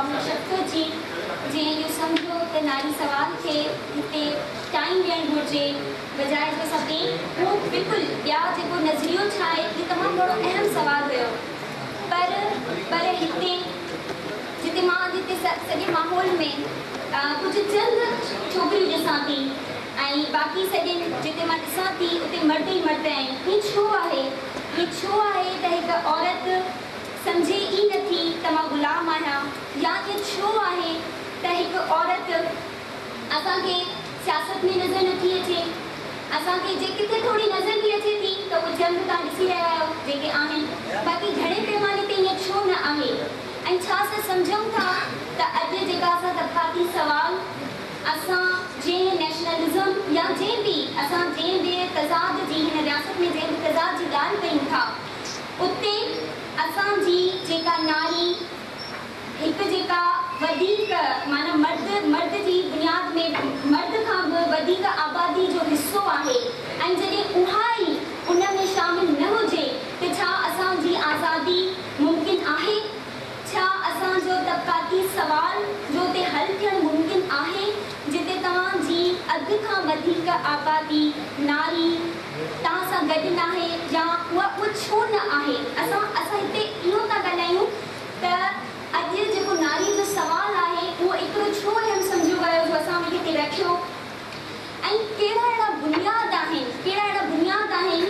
Comrade شفقت جي، جنهن اهو سمجهيو ته ناري سوال کي هتي ٽائيم ڏيڻ گهرجي بجاء جو اسان ٻئي اهو بلڪل ٻيا جيڪو نظريو ڇا آهي اهو تمام گهڻو اهم سوال هيو پر پر هتي جتي مان اڄ هتي سڄي ماحول ۾ ڪجهه چند ڇوڪريون ڏسان ٿي ۽ باقي سڄي جتي مان ڏسان ٿي اتي مرد ئي مرد آهن. ائين ڇو آهي؟ ائين ڇو آهي ته هڪ عورت سمجهي ئي نه ٿي ته مان غلام آهيان يا ائين ڇو آهي ته هڪ عورت اسان کي سياست ۾ نظر نه ٿي اچي؟ اسان کي جي ڪٿي ٿوري نظر به اچي ٿي ته اهو چند توهان ڏسي رهيا آهيو جيڪي آهن باقي گهڻي پيماني تي ائين ڇو نه آهي؟ ۽ ڇا اسان سمجهون ٿا ته اڄ جيڪا اسان طبقاتي سوال، اسان جنهن نيشنلزم يا جنهن به اسان جنهن به تضاد جي هن رياست ۾ جنهن به تضاد جي ڳالهه ڪيون ٿا اتي اسان جي جيڪا ناري هڪ جيڪا وڌيڪ معنيٰ مرد مرد جي بنياد ۾ مرد کان به وڌيڪ آبادي جو حصو آهي ۽ جڏهن اها ئي ان ۾ شامل نه هجي ته ڇا اسان جي آزادي ممڪن آهي؟ ڇا اسان جو طبقاتي سوال جو اتي حل ٿيڻ ممڪن آهي جتي توهان جي اڌ کان وڌيڪ آبادي ناري توهان سان گڏ ناهي يا اها اهو ڇو نه آهي؟ اسان اسان هتي اهو ٿا ڳالهايون ته اڄ جيڪو ناري جو سوال آهي اهو ايترو ڇو اهم سمجهيو ويو جو اسان ان کي هتي رکيو ۽ ڪهڙا اهڙا بنياد آهن، ڪهڙا اهڙا بنياد آهن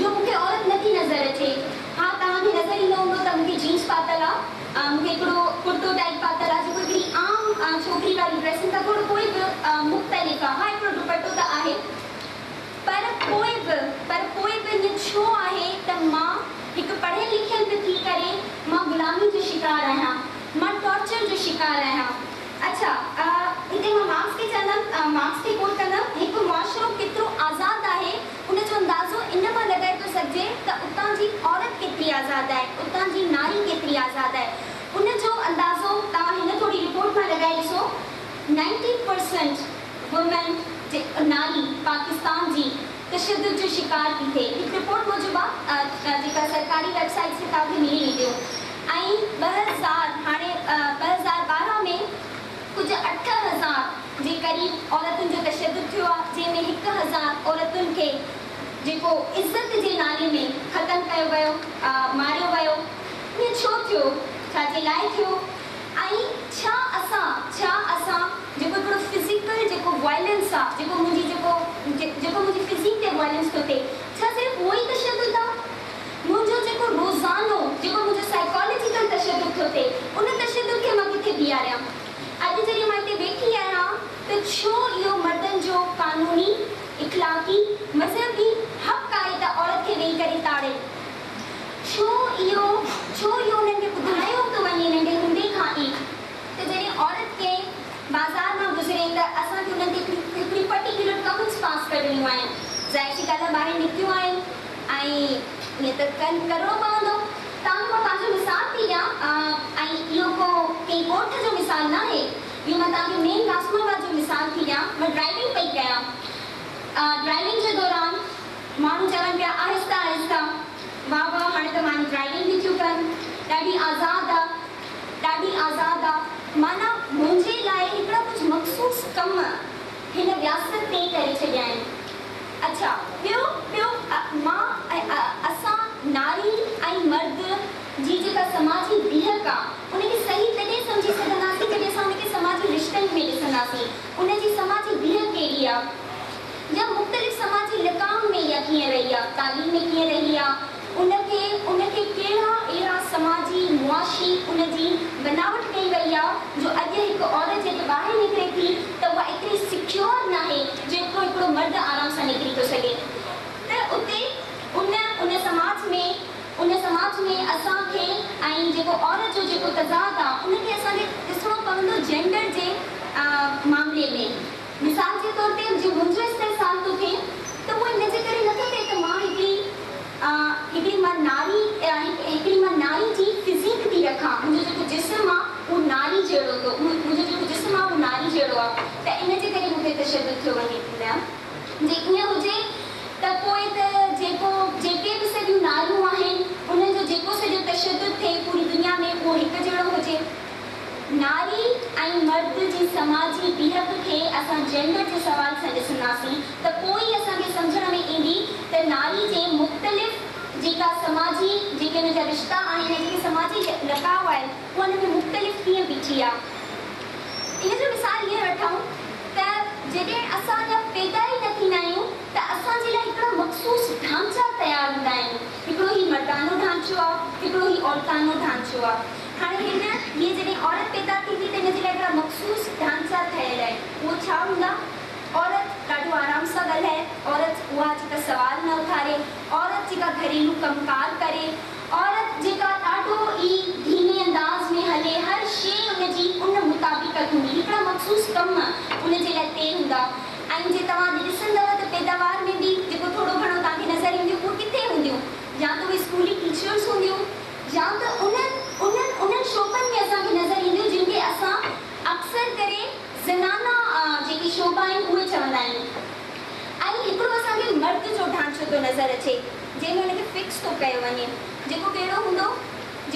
جو مون کي عورت نه ٿي نظر اچي. ها توهان کي نظر ايندو هوندو ته مون کي جينز پاتل آ، مون کي هڪڙو ڪرتو ٽائيپ پاتل آ جيڪو هڪڙي عام ڇوڪري واري ڊريسن کان ٿورو پوء به مختلف آ. ها هڪڙو دوپٽو ته آهي پر پوء به پر پوء به ائين ڇو آهي ته مان هڪ پڙهيل لکيل به ٿي ڪري مان غلامي جو شڪار آهيان، مان ٽارچر جو شڪار آهيان. اڇا هتي مان مارڪس کي چوندم، مارڪس کي ڪوٽ ڪندم، هڪ معاشرو ڪيترو آزاد آهي ان جو اندازو ان مان لڳائي ٿو سگهجي ته اتان جي عورت ڪيتري آزاد آهي، اتان جي ناري ڪيتري آزاد آهي. ان جو اندازو توهان هن ٿوري رپورٽ مان لڳائي ڏسو، نائنٽي پرسنٽ وومين جي ناري پاڪستان جي تشدد جو شڪار ٿي ٿئي. هڪ رپورٽ موجب آ جيڪا سرڪاري ويب سائيٽس تي توهان کي ملي وينديون ۽ 2000 هاڻي 2012 ۾ ڪجهه 8000 جي قريب عورتن جو تشدد ٿيو آ جنهن ۾ 1000 عورتن کي جيڪو عزت جي نالي ۾ ختم ڪيو ويو ماريو ويو. ائين ڇو ٿيو؟ ڇا جي لاء ٿيو؟ ۽ ڇا اسان ڇا اسان جيڪو هڪڙو فزيڪل جيڪو وائلنس آ جيڪو منهنجي جيڪو جيڪو منهنجي فزيڪ تي وائلنس ٿو ٿئي ڇا صرف اهو ئي تشدد آ؟ منهنجو جيڪو روزانو جيڪو منهنجو سائيڪالاجيڪل تشدد ٿو ٿئي ان تشدد کي مان ڪٿي بيهاريان؟ اڄ جڏهن مان هتي ويٺي آهيان ته ڇو اهو مردن جو قانوني، اخلاقي، مذهبي حق آهي ته عورت کي ويهي ڪري تاڙين؟ ڇو اهو ڇو اهو انهن کي ٻڌايو ٿو وڃي ننڍي هوندي کان ئي ته جڏهن عورت ڪنهن بازار مان گذري ته اسان کي انهن تي هڪڙيون پرٽيڪيولر ڪمنٽس پاس ڪرڻيون آهن. ظاهر سي ڳالهه آهي ٻاهر نڪتيون آهن ۽ ائين ته ڪن ڪرڻو پوندو. توهان کي مان پنهنجو مثال ٿي ڏيان ۽ اهو ڪو ڪنهن ڳوٺ جو مثال ناهي اهو مان توهان کي مين قاسم آباد جو مثال ٿي ڏيان. مان ڊرائيونگ پئي ڪيان ڊرائيونگ جي دوران ماڻهو چون پيا آهسته آهسته، واه واه هاڻي ته مايون ڊرائيونگ به ٿيون ڪن، ڏاڍي آزاد آ، ڏاڍي آزاد آ، معنيٰ منهنجي لاء هڪڙا ڪجهه مخصوص ڪم هن رياست طئي ڪري ڇڏيا آهن. اڇا ٻيو ٻيو مان اسان ناري ۽ مرد جي جيڪا سماجي بيهڪ آ ان کي صحيح تڏهن سمجهي سگهنداسين جڏهن اسان ان کي سماجي رشتن ۾ ڏسنداسين، ان جي سماجي بيهڪ ڪهڙي آ. يا مختلف سماجي لقائن ۾ اها ڪيئن رهي آ، تعليم ۾ ڪيئن رهي آ، ان کي ان کي ڪهڙا اهڙا سماجي معاشي ان جي بناوٽ ڪئي وئي آ جو اڄ هڪ عورت جڏهن ٻاهر نڪري ٿي ته اها ايتري سيڪيور ناهي جيترو هڪڙو مرد آرام سان نڪري ٿو سگهي ته اتي ان ان سماج ۾ ان سماج ۾ اسان کي ۽ جيڪو عورت جو جيڪو تضاد آ ان کي اسان کي ڏسڻو پوندو جينڊر جي معاملي ۾. مثال جي طور تي جي منهنجو استحصال ٿو ٿئي ته اهو ان جي ڪري نٿو ٿئي ته مان هڪڙي هڪڙي مان ناري هڪڙي مان ناري جي فزيڪ ٿي رکان منهنجو جيڪو جسم آ اهو ناري جهڙو ٿو منهنجو جيڪو جسم آ اهو ناري جهڙو آ ته ان جي ڪري مون تي تشدد ٿيو وڃي نه جي ائين هجي ته پوء ته جيڪو جيڪي به سڄيون ناريون آهن انهن جو جيڪو سڄو تشدد ٿئي پوري دنيا ۾ اهو هڪ جهڙو هجي. ناري ۽ مرد جي سماجي بيهڪ کي اسان جينڊر جي سوال سان ڏسنداسين ته پوء ئي اسان کي سمجهڻ ۾ ايندي ته ناري جي مختلف جيڪا سماجي جيڪي ان جا رشتا آهن ۽ جيڪي سماجي لقاء آهن اهو ان ۾ مختلف ڪيئن بيٺي آ. ان جو مثال ائين وٺون ته جڏهن اسان اڃا پيدا ئي نه ٿيندا آهيون ته اسان جي لاء هڪڙا مخصوص ڍانچا تيار هوندا آهن. هڪڙو هي مردانو ڍانچو آ، هڪڙو هي عورتانو ڍانچو آ. هاڻي هن هيء جڏهن عورت پيدا ٿيندي ته هن جي لاء هڪڙا مخصوص ڍانچا ٺهيل آهن. اهو ڇا هوندا؟ عورت ڏاڍو آرام سان ڳالهائي، عورت اها جيڪا سوال نه اٿاري، عورت جيڪا گهريلو ڪم ڪار ڪري، عورت جيڪا ڏاڍو ئي ڌيمي انداز ۾ هلي، هر شيء ان جي ان مطابقت هوندي، هڪڙا مخصوص ڪم ان جي لاء طئي هوندا ۽ جي توهان اڄ ڏسندؤ ته پيداوار ۾ به جيڪو ٿورو گهڻو توهان کي نظر اينديون اهي ڪٿي هونديون؟ يا ته اهي اسڪولي ٽيچرز هونديون يا ته انهن انهن انهن شعبن ۾ اسان کي نظر اينديون جن کي اسان اڪثر ڪري زنانا جيڪي شعبا آهن اهي چوندا آهيون ۽ هڪڙو اسان کي مرد جو ڍانچو ٿو نظر اچي جنهن ۾ ان کي فڪس ٿو ڪيو وڃي جيڪو ڪهڙو هوندو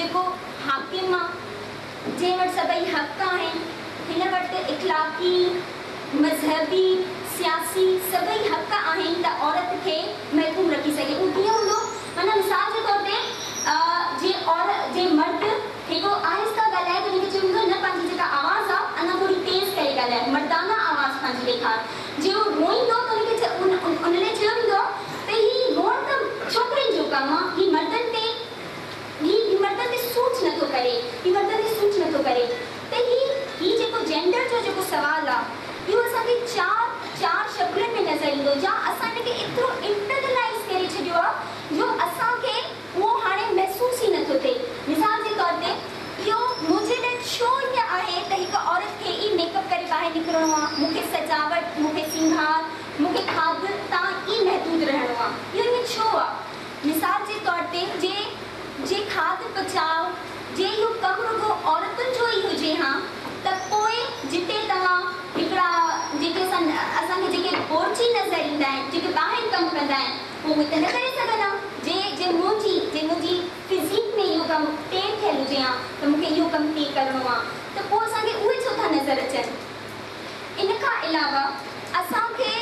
جيڪو حاڪم آ جنهن وٽ سڀئي حق آهن هن وٽ اخلاقي مذهبي سياسي سڀئي حق آهن ته عورت کي محڪوم رکي سگهي اهو ڪيئن هوندو معنيٰ مثال جي طور تي جي عورت جي مرد هڪڙو آهسته ڳالهائي ته ان کي چيو ويندو نه پنهنجي جيڪا آواز آ اڃا ٿوري تيز ڪري ڳالهائي مردانه آواز پنهنجي ڏيکار جي هو روئيندو ته ان کي ان لاء چيو ويندو آ ته هي روئڻ ته ڇوڪرين جو ڪم آ هي مردن تي هي مردن تي سوٽ نه ٿو ڪري هي مردن تي سوٽ نه ٿو ڪري ته هي هي جيڪو جينڊر جو جيڪو سوال آ اهو اسان کي چار چار شڪلن ۾ نظر ايندو يا اسان ان کي ايترو انٽرنلائيز ڪري ڇڏيو آ جو اسان کي اهو هاڻي محسوس ئي نه ٿو ٿئي. مثال جي طور تي اهو منهنجي لاء ڇو ائين آهي ته هڪ عورت کي ئي ميڪ اپ ڪري ٻاهر نڪرڻو آ، مون کي سجاوٽ، مون کي سينگار، مون کي کاڌ تان ئي محدود رهڻو آ. اهو ائين ڇو آ؟ مثال جي طور تي جي جي کاڌ پچاء جي اهو ڪم رڳو عورتن جو ئي هجي هان ته پوء جتي توهان هڪڙا جيڪي اسان اسان کي جيڪي بورچي نظر ايندا آهن جيڪي ٻاهر ڪم ڪندا آهن پوء اهي ته نه ڪري سگهن ها جي جي منهنجي جي منهنجي فزيڪ ۾ اهو ڪم طئي ٿيل هجي ها ته مون کي اهو ڪم طئي ڪرڻو آ ته پوء اسان کي اهي ڇو ٿا نظر اچن ان کان علاوه اسان کي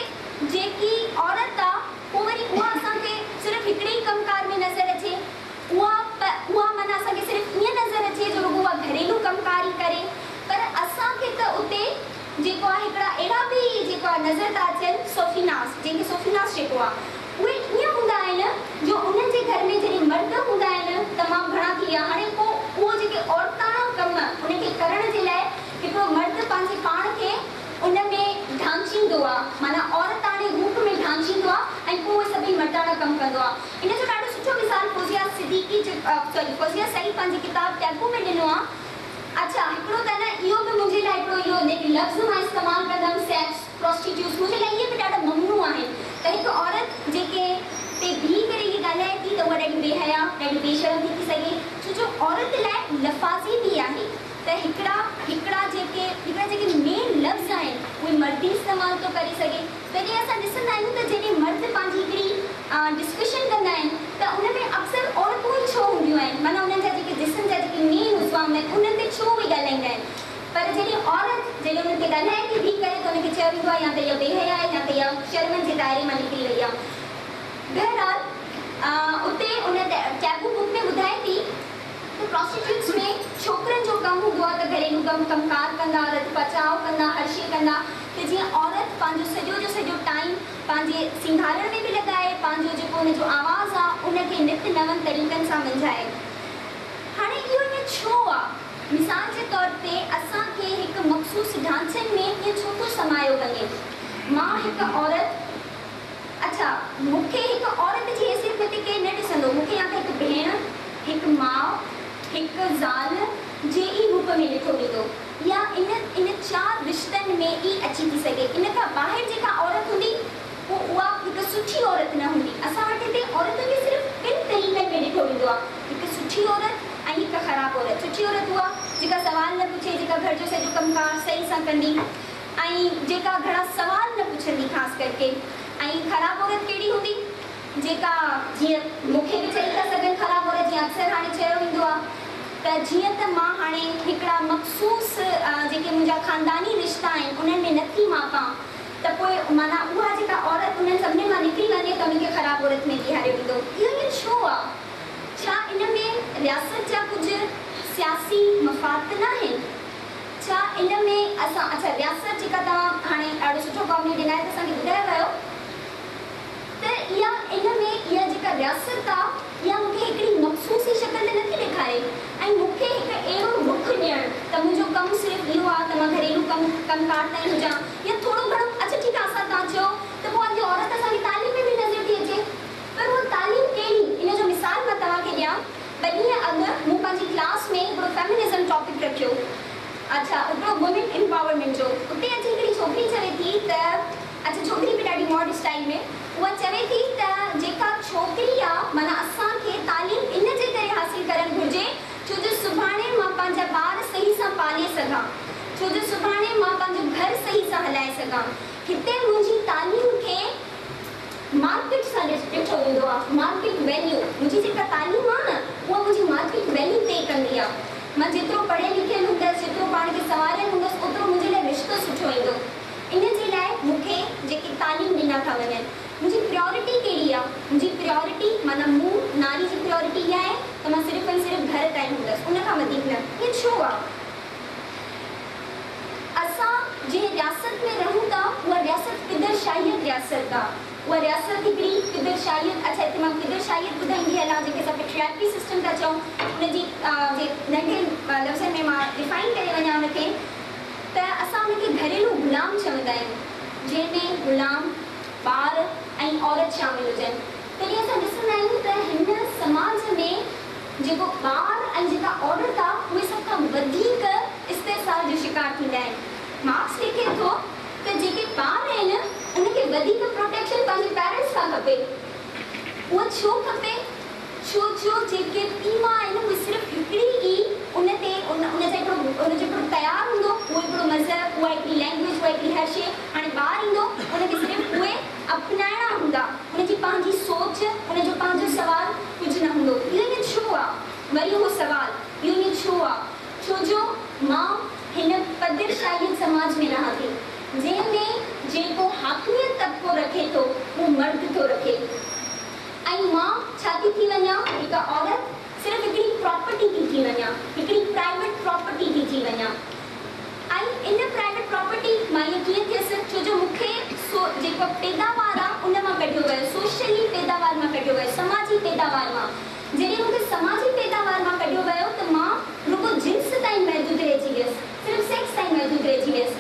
جيڪي عورت آ پوء وري اها اسان کي صرف هڪڙي ئي ڪم ڪار ۾ نظر اچي، اها اها معنيٰ اسان کي صرف ائين نظر اچي جو رڳو اها گهريلو ڪم ڪار ئي ڪري، پر اسان کي ته اتي جيڪو آهي هڪڙا اهڙا به جيڪو آهي نظر ٿا اچن صوفيناس جنهن کي صوفيناس چئبو آهي اهي ائين هوندا آهن جو انهن جي گهر ۾ جڏهن مرد هوندا آهن تمام گهڻا ٿي ويا هاڻي پوء اهو جيڪي عورتاڻا ڪم ان کي ڪرڻ جي لاء هڪڙو مرد پنهنجي پاڻ کي ان ۾ ڍانچيندو آ، معنيٰ عورتاڻي روپ ۾ ڍانچيندو آ ۽ پوء اهي سڀئي مرداڻا ڪم ڪندو آ. ان جو ڏاڍو سٺو مثال فوزيه صديقي سوري فوزيه سعيد پنهنجي ڪتاب ٽيبو ۾ ڏنو آ. اڇا هڪڙو ته نه اهو به منهنجي لاء هڪڙو اهو جيڪي لفظ مان استعمال ڪندم سيڪس پراسٽيٽيوٽس منهنجي لاء اهي به ڏاڍا ممنوع آهن ته هڪ عورت جيڪي تي بيهي ڪري اهي ڳالهائي ٿي ته اها ڏاڍي بي حيا ڏاڍي بي شرم ٿي ٿي سگهي ڇو جو عورت لاء لفاظي به آهي. ته هڪڙا هڪڙا جيڪي هڪڙا جيڪي مين لفظ آهن اهي مرد ئي استعمال ٿو ڪري سگهي. تڏهن اسان ڏسندا آهيون ته جڏهن مرد پنهنجي هڪڙي ڊسڪشن ڪندا آهن ته ان ۾ اڪثر عورتون ئي ڇو هونديون آهن معنيٰ انهن جا جيڪي جسم جا جيڪي مين عضوا هوندا آهن انهن تي ڇو اهي ڳالهائيندا آهن پر جڏهن عورت جڏهن انهن تي ڳالهائي ٿي بيهي ڪري ته ان کي چيو ويندو آهي يا ته اها بي حيا آهي يا ته اها شرمن جي دائري مان نڪري وئي آهي. بهرحال اتي ان ٽيبو بڪ ۾ ٻڌائي ٿي. ته پراسٽيٽيوٽس ۾ ڇوڪرن جو ڪم هوندو آهي ته گهريلو ڪم ڪم ڪار ڪندا، رڌ پچاء ڪندا، هر شيء ڪندا ته جيئن عورت پنهنجو سڄو جو سڄو ٽائيم پنهنجي سينگارڻ ۾ به لڳائي، پنهنجو جيڪو ان جو آواز آ ان کي نت نون طريقن سان منجهائي. هاڻي اهو ائين ڇو آ؟ مثال جي طور تي اسان کي هڪ مخصوص ڍانچن ۾ ائين ڇو ٿو سمايو وڃي؟ مان هڪ عورت. اڇا، مون کي هڪ عورت جي حيثيت ۾ ته ڪير نه ڏسندو، مون کي يا ته هڪ ڀيڻ، هڪ ماء، هڪ زال جي ئي روپ ۾ ڏٺو ويندو يا ان ان چار رشتن ۾ ئي اچي ٿي سگهي. ان کان ٻاهر جيڪا عورت هوندي، پوء اها هڪ سٺي عورت نه هوندي. اسان وٽ هتي عورتن کي صرف ٻن طريقن ۾ ڏٺو ويندو آهي، هڪ سٺي عورت ۽ هڪ خراب عورت. سٺي عورت اها جيڪا سوال نه پڇي، جيڪا گهر جو سڄو ڪم ڪار صحيح سان ڪندي. ۽ جيڪا گهڻا سوال نه پڇندي خاص ڪرڪي ۽ خراب عورت ڪهڙي هوندي جيڪا جيئن مون کي به چئي ٿا سگهن خراب عورت جيئن اڪثر هاڻي چيو ويندو آ ته جيئن ته مان هاڻي هڪڙا مخصوص جيڪي منهنجا خانداني رشتا آهن انهن ۾ نه ٿي ماپان ته پوء معنيٰ اها جيڪا عورت انهن سڀني مان نڪري وڃي ته ان کي خراب عورت ۾ بيهاريو ويندو. اهو ائين ڇو آ؟ ڇا ان ۾ رياست جا ڪجهه سياسي مفاد ته ناهن؟ ڇا ان ۾ اسان اڇا رياست جيڪا توهان هاڻي ڏاڍو سٺو ڪامريڊ عنايت اسان کي ٻڌايو ويو ته اها ان ۾ اها جيڪا رياست آ اها مون کي هڪڙي مخصوص ئي شڪل ته نٿي ڏيکاري ۽ مون کي هڪ اهڙو رخ ڏيڻ ته منهنجو ڪم صرف اهو آ ته مان گهريلو ڪم ڪم ڪار تائين هجان يا ٿورو گهڻو اڇا ٺيڪ آ اسان توهان چيو ته پوء اڄ عورت اسان کي تعليم ۾ به نظر ٿي اچي پر اها تعليم ڪهڙي ان جو مثال مان توهان کي ڏيان ٻه ڏينهن اڳ مون پنهنجي ڪلاس ۾ هڪڙو فيمنزم ٽاپڪ رکيو اڇا هڪڙو وومين امپاورمينٽ جو اتي اچي هڪڙي ڇوڪري چوي ٿي ته اڇا ڇوڪري به ڏاڍي ماڊ اسٽائيل ۾ اها چوي ٿي ته جيڪا ڇوڪري آ معنيٰ اسان کي تعليم ان جي ڪري حاصل ڪرڻ گهرجي ڇو جو سڀاڻي مان پنهنجا ٻار صحيح سان پالي سگهان ڇو جو سڀاڻي مان پنهنجو گهر صحيح سان هلائي سگهان هتي منهنجي تعليم کي مارڪيٽ سان ڏٺو ويندو آ، مارڪيٽ ويليو، منهنجي جيڪا تعليم آ نه اها منهنجي مارڪيٽ ويليو طئي ڪندي آ. مان جيترو پڙهيل لکيل هوندس، جيترو پاڻ کي سنواريل هوندس اوترو منهنجي لاء رشتو سٺو ايندو. ان جي لاء مون کي جيڪي تعليم ڏنا ٿا وڃن، منهنجي پريارٽي ڪهڙي آ؟ منهنجي پريارٽي معنيٰ مون ناري جي پريارٽي اها آهي ته مان صرف ۽ صرف گهر تائين هوندس، ان کان وڌيڪ نه. ائين ڇو آ؟ اسان جنهن رياست ۾ رهون ٿا اها رياست پدر شاهيت رياست آ. اها رياست هڪڙي پدر شاهيت اڇا هتي مان پدر شاهيت ٻڌائيندي هلان جنهن کي اسان پيٽريارڪي سسٽم ٿا چئون ان جي جي ننڍي لفظن ۾ مان ڊفائن ڪري وڃان ان کي ته اسان ان کي گهريلو غلام چوندا آهيون جنهن ۾ غلام، ٻار ۽ عورت شامل هجن تڏهن اسان ڏسندا آهيون ته هن سماج ۾ جيڪو ٻار ۽ جيڪا عورت آ اهي سڀ کان وڌيڪ استحصال جو شڪار ٿيندا آهن. مارڪس لکي ٿو ته جيڪي ٻار آهن ان کي وڌيڪ پروٽيڪشن پنهنجي پيرنٽس کان کپي. اهو ڇو کپي؟ ڇو جو جيڪي پيء ماء آهن اهي صرف هڪڙي ئي ان تي ان ان جا هڪڙو ان جو هڪڙو تيار هوندو اهو هڪڙو مذهب اها هڪڙي لينگويج اها هڪڙي هر شيء هاڻي ٻار ايندو ان کي صرف اهي اپنائڻا هوندا ان جي پنهنجي سوچ ان جو پنهنجو سوال ڪجهه نه هوندو. اهو ائين ڇو آ؟ وري اهو سوال، اهو ائين ڇو آ؟ ڇو جو مان هن پدرشاهيت سماج ۾ رهان ٿي، جنهن ۾ جيڪو حاڪميت طبقو رکي ٿو، اهو مرد ٿو رکي ۽ مان ڇا ٿي ٿي وڃان؟ هڪ عورت صرف هڪڙي پراپرٽي ٿي ٿي وڃان، هڪڙي پرائيويٽ پراپرٽي ٿي ٿي وڃان. ۽ ان پرائيويٽ پراپرٽي مان ائين ڪيئن ٿيس ڇو جو مون کي سو جيڪو پيداوار آ ان مان ڪڍيو ويو سوشلي پيداوار مان ڪڍيو ويو سماجي پيداوار مان جڏهن مون کي سماجي پيداوار مان ڪڍيو ويو ته مان رڳو جنس تائين محدود رهجي ويس صرف سيڪس تائين محدود رهجي ويس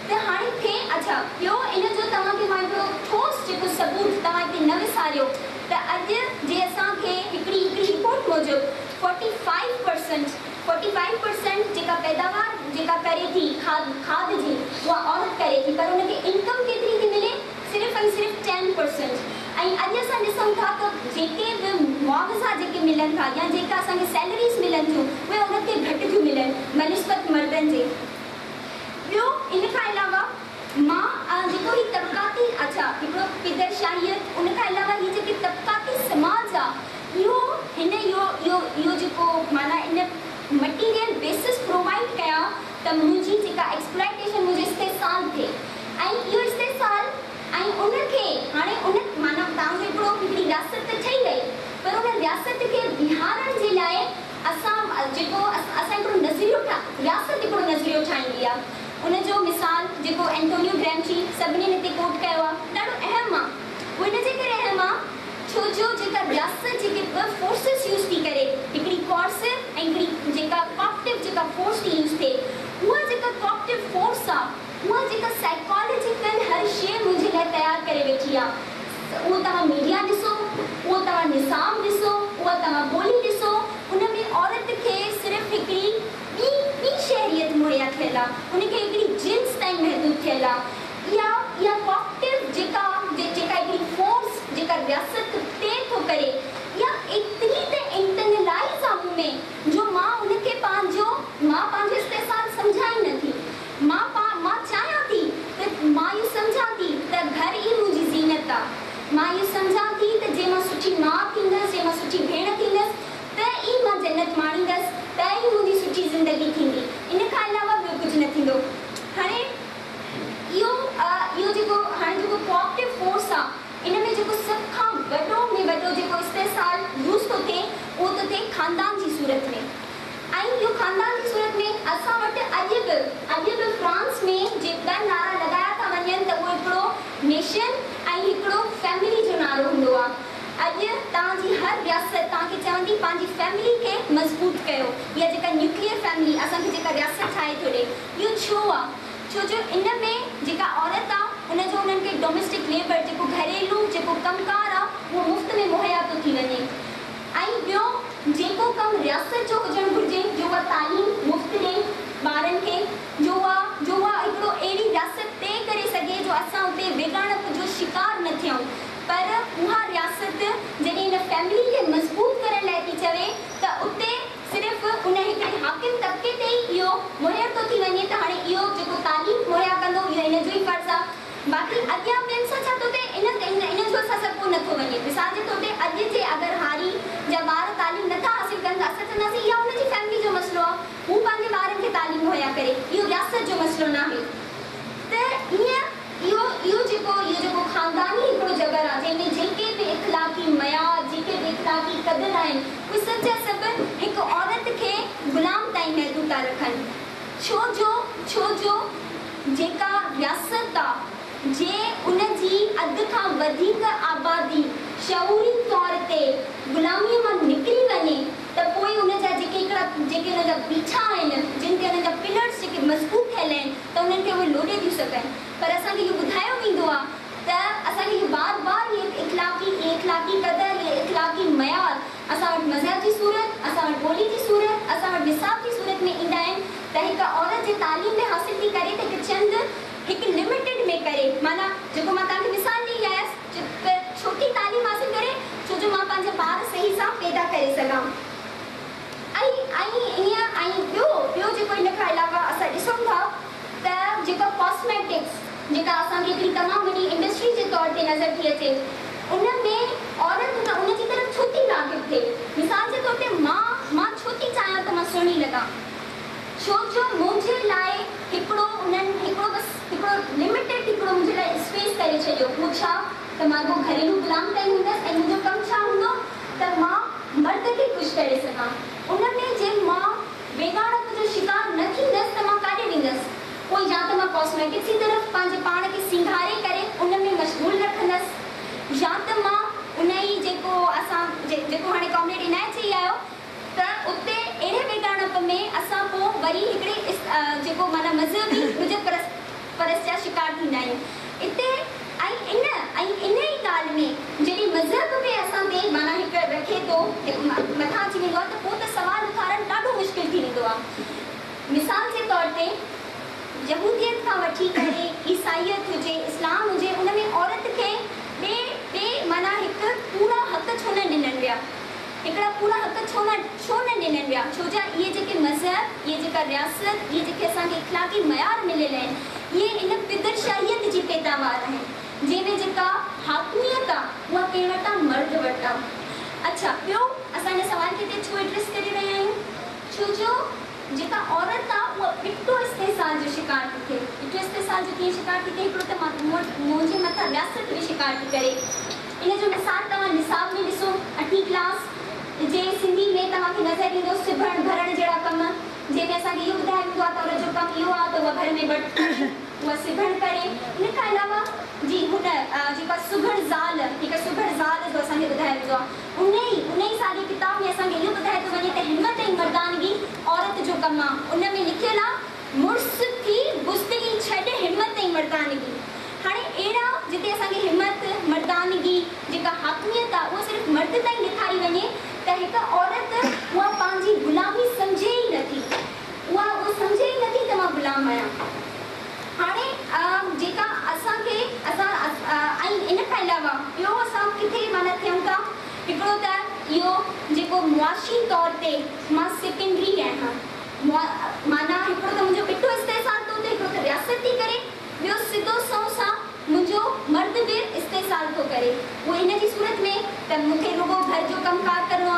ته هاڻي ٿئي اڇا ٻيو ان جو توهان کي مان هڪڙو ٺوس جيڪو ثبوت توهان هتي نه وساريو ته اڄ جي اسان کي هڪڙي هڪڙي رپورٽ موجب فورٽي فائيو پرسنٽ 45 پرسنٽ جيڪا پيداوار جيڪا ڪري ٿي کاڌ کاڌ جي اها عورت ڪري ٿي پر ان کي انڪم ڪيتري ٿي ملي صرف ۽ صرف 10% ۽ اڄ اسان ڏسون ٿا ته جيڪي به معاوضا جيڪي ملن ٿا يا جيڪا اسان کي سيلريز ملن ٿيون اهي عورت کي گهٽ ٿيون ملن بنسبت مردن جي. ٻيو ان کان علاوه مان جيڪو هي طبقاتي اڇا هڪڙو پدر شاهيت ان کان علاوه هي جيڪي طبقاتي سماج آ اهو هن اهو اهو اهو جيڪو معنيٰ ان مٽيريل بيسس پرووائيڊ ڪيا ته منهنجي جيڪا ايڪسپلائيٽيشن منهنجو استحصال ٿئي ۽ اهو استحصال ۽ ان کي هاڻي ان معنيٰ توهان جو هڪڙو هڪڙي رياست ته ٺهي وئي پر ان رياست کي بيهارڻ جي لاء اسان جيڪو اسان هڪڙو نظريو ٺا رياست هڪڙو نظريو ٺاهيندي آ ان جو مثال جيڪو اينٽونيو گريمچي سڀني هتي ڪوٽ ڪيو آ ڏاڍو اهم آ اهو ان جي ڪري اهم آ ڇو جو جيڪا رياست جيڪي ٻه فورسز يوز ٿي ڪري هڪڙي ڪوارسو ۽ هڪڙي جيڪا ڪاپٽو جيڪا فورس ٿي يوز ٿئي اها جيڪا ڪاپٽو فورس آ اها جيڪا سائيڪالاجيڪل هر شيء منهنجي لاء تيار ڪري ويٺي آ اهو توهان ميڊيا ڏسو اهو توهان نصاب ڏسو اها توهان ٻولي ڏسو ان ۾ عورت کي صرف هڪڙي ٻي ٻي شهريت مهيا ٿيل آ ان کي هڪڙي جنس تائين محدود ٿيل آ اها اها ڪاپٽو جيڪا جيڪا هڪڙي فورس جيڪا رياست طئي ٿو ڪري اها ايتري ته انٽرنلائيز آ مون ۾ جو مان ان کي پنهنجو مان پنهنجو استحصال سمجهان ئي نه ٿي مان پا مان چاهيان ٿي ته مان اهو سمجهان ٿي ته گهر ئي منهنجي زينت آ مان اهو سمجهان ٿي ته جي مان سٺي ماء ٿيندس جي مان سٺي ڀيڻ ٿيندس ته ئي مان جنت ماڻيندس ته ئي منهنجي سٺي زندگي ٿيندي ان کان علاوه ٻيو ڪجهه نه ٿيندو. نعرا لڳايا ٿا وڃن ته اهو هڪڙو نيشن ۽ هڪڙو فيملي جو نعرو هوندو آ. اڄ توهان جي هر رياست توهان کي چوندي پنهنجي فيملي کي مضبوط ڪيو اها جيڪا نيوڪليئر فيملي اسان کي جيڪا رياست ٺاهي ٿو ڏي اهو ڇو آ؟ ڇو جو ان ۾ جيڪا عورت آ ان جو انهن کي ڊوميسٽڪ ليبر جيڪو گهريلو جيڪو ڪم ڪار آ اهو مفت ۾ مهيا ٿو ٿي وڃي ۽ ٻيو جيڪو ڪم رياست جو هجڻ گهرجي جو اها تعليم مفت ڏي ٻارن کي جو اها جو اها هڪڙو اهڙي رياست طئي ڪري سگهي جو اسان اتي ويڳاڻپ جو شڪار نه ٿيون پر اها رياست جڏهن ان فيملي کي مضبوط ڪرڻ لاء ٿي چوي ته اتي صرف ان هڪڙي حاڪم طبقي تي ئي اهو مهير ٿو ٿي وڃي ته هاڻي اهو جيڪو تعليم مهيا ڪندو اهو ان جو ئي فرض آ. باقي اڳيان ٻين سان ڇا ٿو ٿئي ان ان جو اسان سان ڪو نه ٿو وڃي. مثال جي طور تي اڄ جي اگر هاري جا ٻار تعليم نه ٿا حاصل ڪن ته اسان چونداسين اها ان جي فيملي جو مسئلو آ هو پنهنجي ٻارن کي تعليم مهيا ڪري اهو رياست جو مسئلو ناهي ته ايئن اهو اهو جيڪو اهو جيڪو خانداني هڪڙو جبر آ جنهن ۾ جيڪي به اخلاقي معيار جيڪي به اخلاقي قدر آهن اهي سڀ جا سڀ هڪ عورت کي غلام تائين محدود ٿا رکن ڇو جو ڇو جو جيڪا رياست آ جي ان جي اڌ کان وڌيڪ آبادي شعوري طور تي غلاميء مان نڪري وڃي ته پوء ان جا جيڪي هڪڙا جيڪي ان جا بيٺا آهن جن تي انهن جا پلرس جيڪي مضبوط ٿيل آهن ته انهن کي اهي لوڏي ٿيون سگهن پر اسان کي اهو ٻڌايو ويندو آ ته اسان کي اهو بار بار اهي اخلاقي اهي اخلاقي قدر اهي اخلاقي معيار اسان وٽ مذهب جي صورت، اسان وٽ ٻولي جي صورت، اسان وٽ نصاب جي صورت ۾ ايندا آهن ته هڪ عورت جي تعليم به حاصل ٿي ڪري ته هڪ چند هڪ لميٽيڊ ۾ ڪري معنيٰ جيڪو مان توهان کي مثال ڏئي آيس ته ڇو ٿي تعليم حاصل ڪري ڇو جو مان پنهنجا ٻار صحيح سان پيدا ڪري سگهان ۽ ۽ ائين ۽ ٻيو ٻيو جيڪو ان کان علاوه اسان ڏسون ٿا ته جيڪا ڪاسميٽڪس جيڪا اسان کي هڪڙي تمام وڏي انڊسٽري جي طور تي نظر ٿي اچي ان ۾ عورت ان ان جي طرف ڇو ٿي راغب ٿئي مثال جي طور تي مان مان ڇو ٿي چاهيان ته مان سهڻي لڳان ڇو جو منهنجي لاء هڪڙو انهن هڪڙو بس هڪڙو لميٽيڊ هڪڙو منهنجي لاء اسپيس ڪري ڇڏيو اهو ڇا ته مان رڳو گهريلو غلام تائين هوندس ۽ منهنجو ڪم ڇا هوندو ته مان مرد کي خوش ڪري سگهان ان ۾ جي مان ويڳاڻپ جو شڪار نه ٿيندس ته مان ڪاڏي ويندس؟ پوء يا ته مان ڪاسميٽڪس جي طرف پنهنجي پاڻ کي سينگاري ڪري ان ۾ مشغول رکندس يا ته مان ان ئي جيڪو اسان جيڪو هاڻي ڪامريڊ عنايت چئي آيو ته اتي اهڙي ويڳاڻپ ۾ اسان پوء وري هڪڙي جيڪو معنيٰ مذهبي رجعت پرست پرست جا شڪار ٿيندا آهيون اتي ۽ ان ۽ ان ئي ڳالهه ۾ جڏهن مذهب به اسان تي معنيٰ هڪ رکي ٿو مٿان اچي ويندو آهي ته پوء ته سوال اٿارڻ ڏاڍو مشڪل ٿي ويندو آهي. مثال جي طور تي يهوديت کان وٺي ڪري عيسائيت هجي اسلام هجي ان ۾ عورت کي ٻي ٻي معنيٰ هڪ پورا حق ڇو نه ڏنن ويا هڪڙا پورا حق ڇو نه ڇو نه ڏنن ويا ڇو جا اهي جيڪي مذهب اهي جيڪا رياست اهي جيڪي اسان کي اخلاقي معيار مليل آهن اهي ان پدرشاهيت جي پيداوار آهن جنهن ۾ جيڪا حاڪميت آ اها ڪنهن وٽ آ مرد وٽ آ اڇا ٻيو اسان ان سوال کي هتي ڇو ايڊريس ڪري رهيا آهيون ڇو جو جيڪا عورت آ اها ٻٽو استحصال جو شڪار ٿي ٿئي ٻٽو استحصال جو ڪيئن شڪار ٿي ٿئي هڪڙو ته منهنجي مٿان رياست به شڪار ٿي ڪري ان جو مثال توهان نصاب ۾ ڏسو، اٺين ڪلاس جي سنڌي ۾ توهان کي نظر ايندو سبڻ ڀرڻ جهڙا ڪم، جنهن ۾ اسان کي اهو ٻڌايو ويندو آهي ته عورت جو ڪم اهو آهي ته اها گهر ۾ وٽ ڪري، اها سبڻ ڪري. ان کان علاوه جي هن جيڪا سگهڙ زال، هڪ سگهڙ زال جو اسان کي ٻڌايو ويندو آهي. ان ئي ان ئي ساڳئي ڪتاب ۾ اسان کي اهو ٻڌايو ٿو وڃي ته همت ۽ مردانگي عورت جو ڪم آهي. ان ۾ لکيل آهي. مڙس ٿي بزدلي ڇڏ همت ۽ مردانگي. هاڻي اهڙا جتي اسان کي همت، مردانگي، جيڪا حاڪميت آ اها صرف مرد تائين ڏيکاري وڃي ته هڪ عورت اها پنهنجي غلامي سمجهي ئي نه ٿي. اها اهو سمجهي ئي نه ٿي ته مان غلام آهيان. هاڻي جيڪا اسان کي اسان ۽ ان کان علاوه ٻيو اسان ڪٿي معنيٰ ٿيون ٿا هڪڙو ته اهو جيڪو معاشي طور تي مان سيڪنڊري آهيان. معنيٰ هڪڙو ته منهنجو ٻٽو استحصال ٿو ٿئي، هڪڙو ته رياست ٿي ڪري، ٻيو سڌو سنئون سان منهنجو مرد به استحصال ٿو ڪري. اهو ان جي صورت ۾ ته مون کي رڳو گهر جو ڪم ڪار ڪرڻو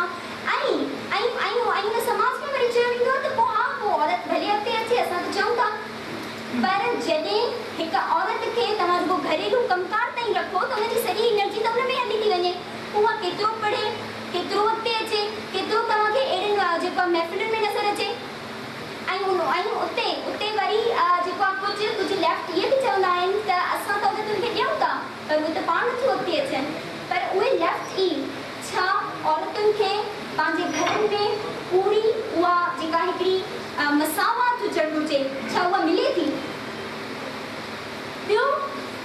آهي ۽ ۽ ۽ ۽ ان سماج ۾ وري چيو ويندو آهي ته پوء ها پوء عورت ڀلي اڳتي اچي اسان ته چئون ٿا پر جڏهن هڪ عورت کي توهان رڳو گهريلو ڪم ڪار تائين رکو ته ان جي سڄي انرجي ته ان ۾ هلي ٿي وڃي پوء اها ڪيترو پڙهي ڪيترو اڳتي اچي، ڪيترو توهان کي اهڙين جيڪو آهي محفلن ۾ نظر اچي ۽ ان ۽ اتي اتي وري جيڪو آ ڪجهه ڪجهه ليفٽ اهي به چوندا آهن ته اسان ته عورتن کي ڏيون ٿا پر اهي ته پاڻ نٿيون اڳتي اچن پر اهي ليفٽ ئي ڇا عورتن کي پنهنجي گهرن ۾ پوري اها جيڪا هڪڙي مساوات هجڻ گهرجي ڇا اها ملي ٿي؟ ٻيو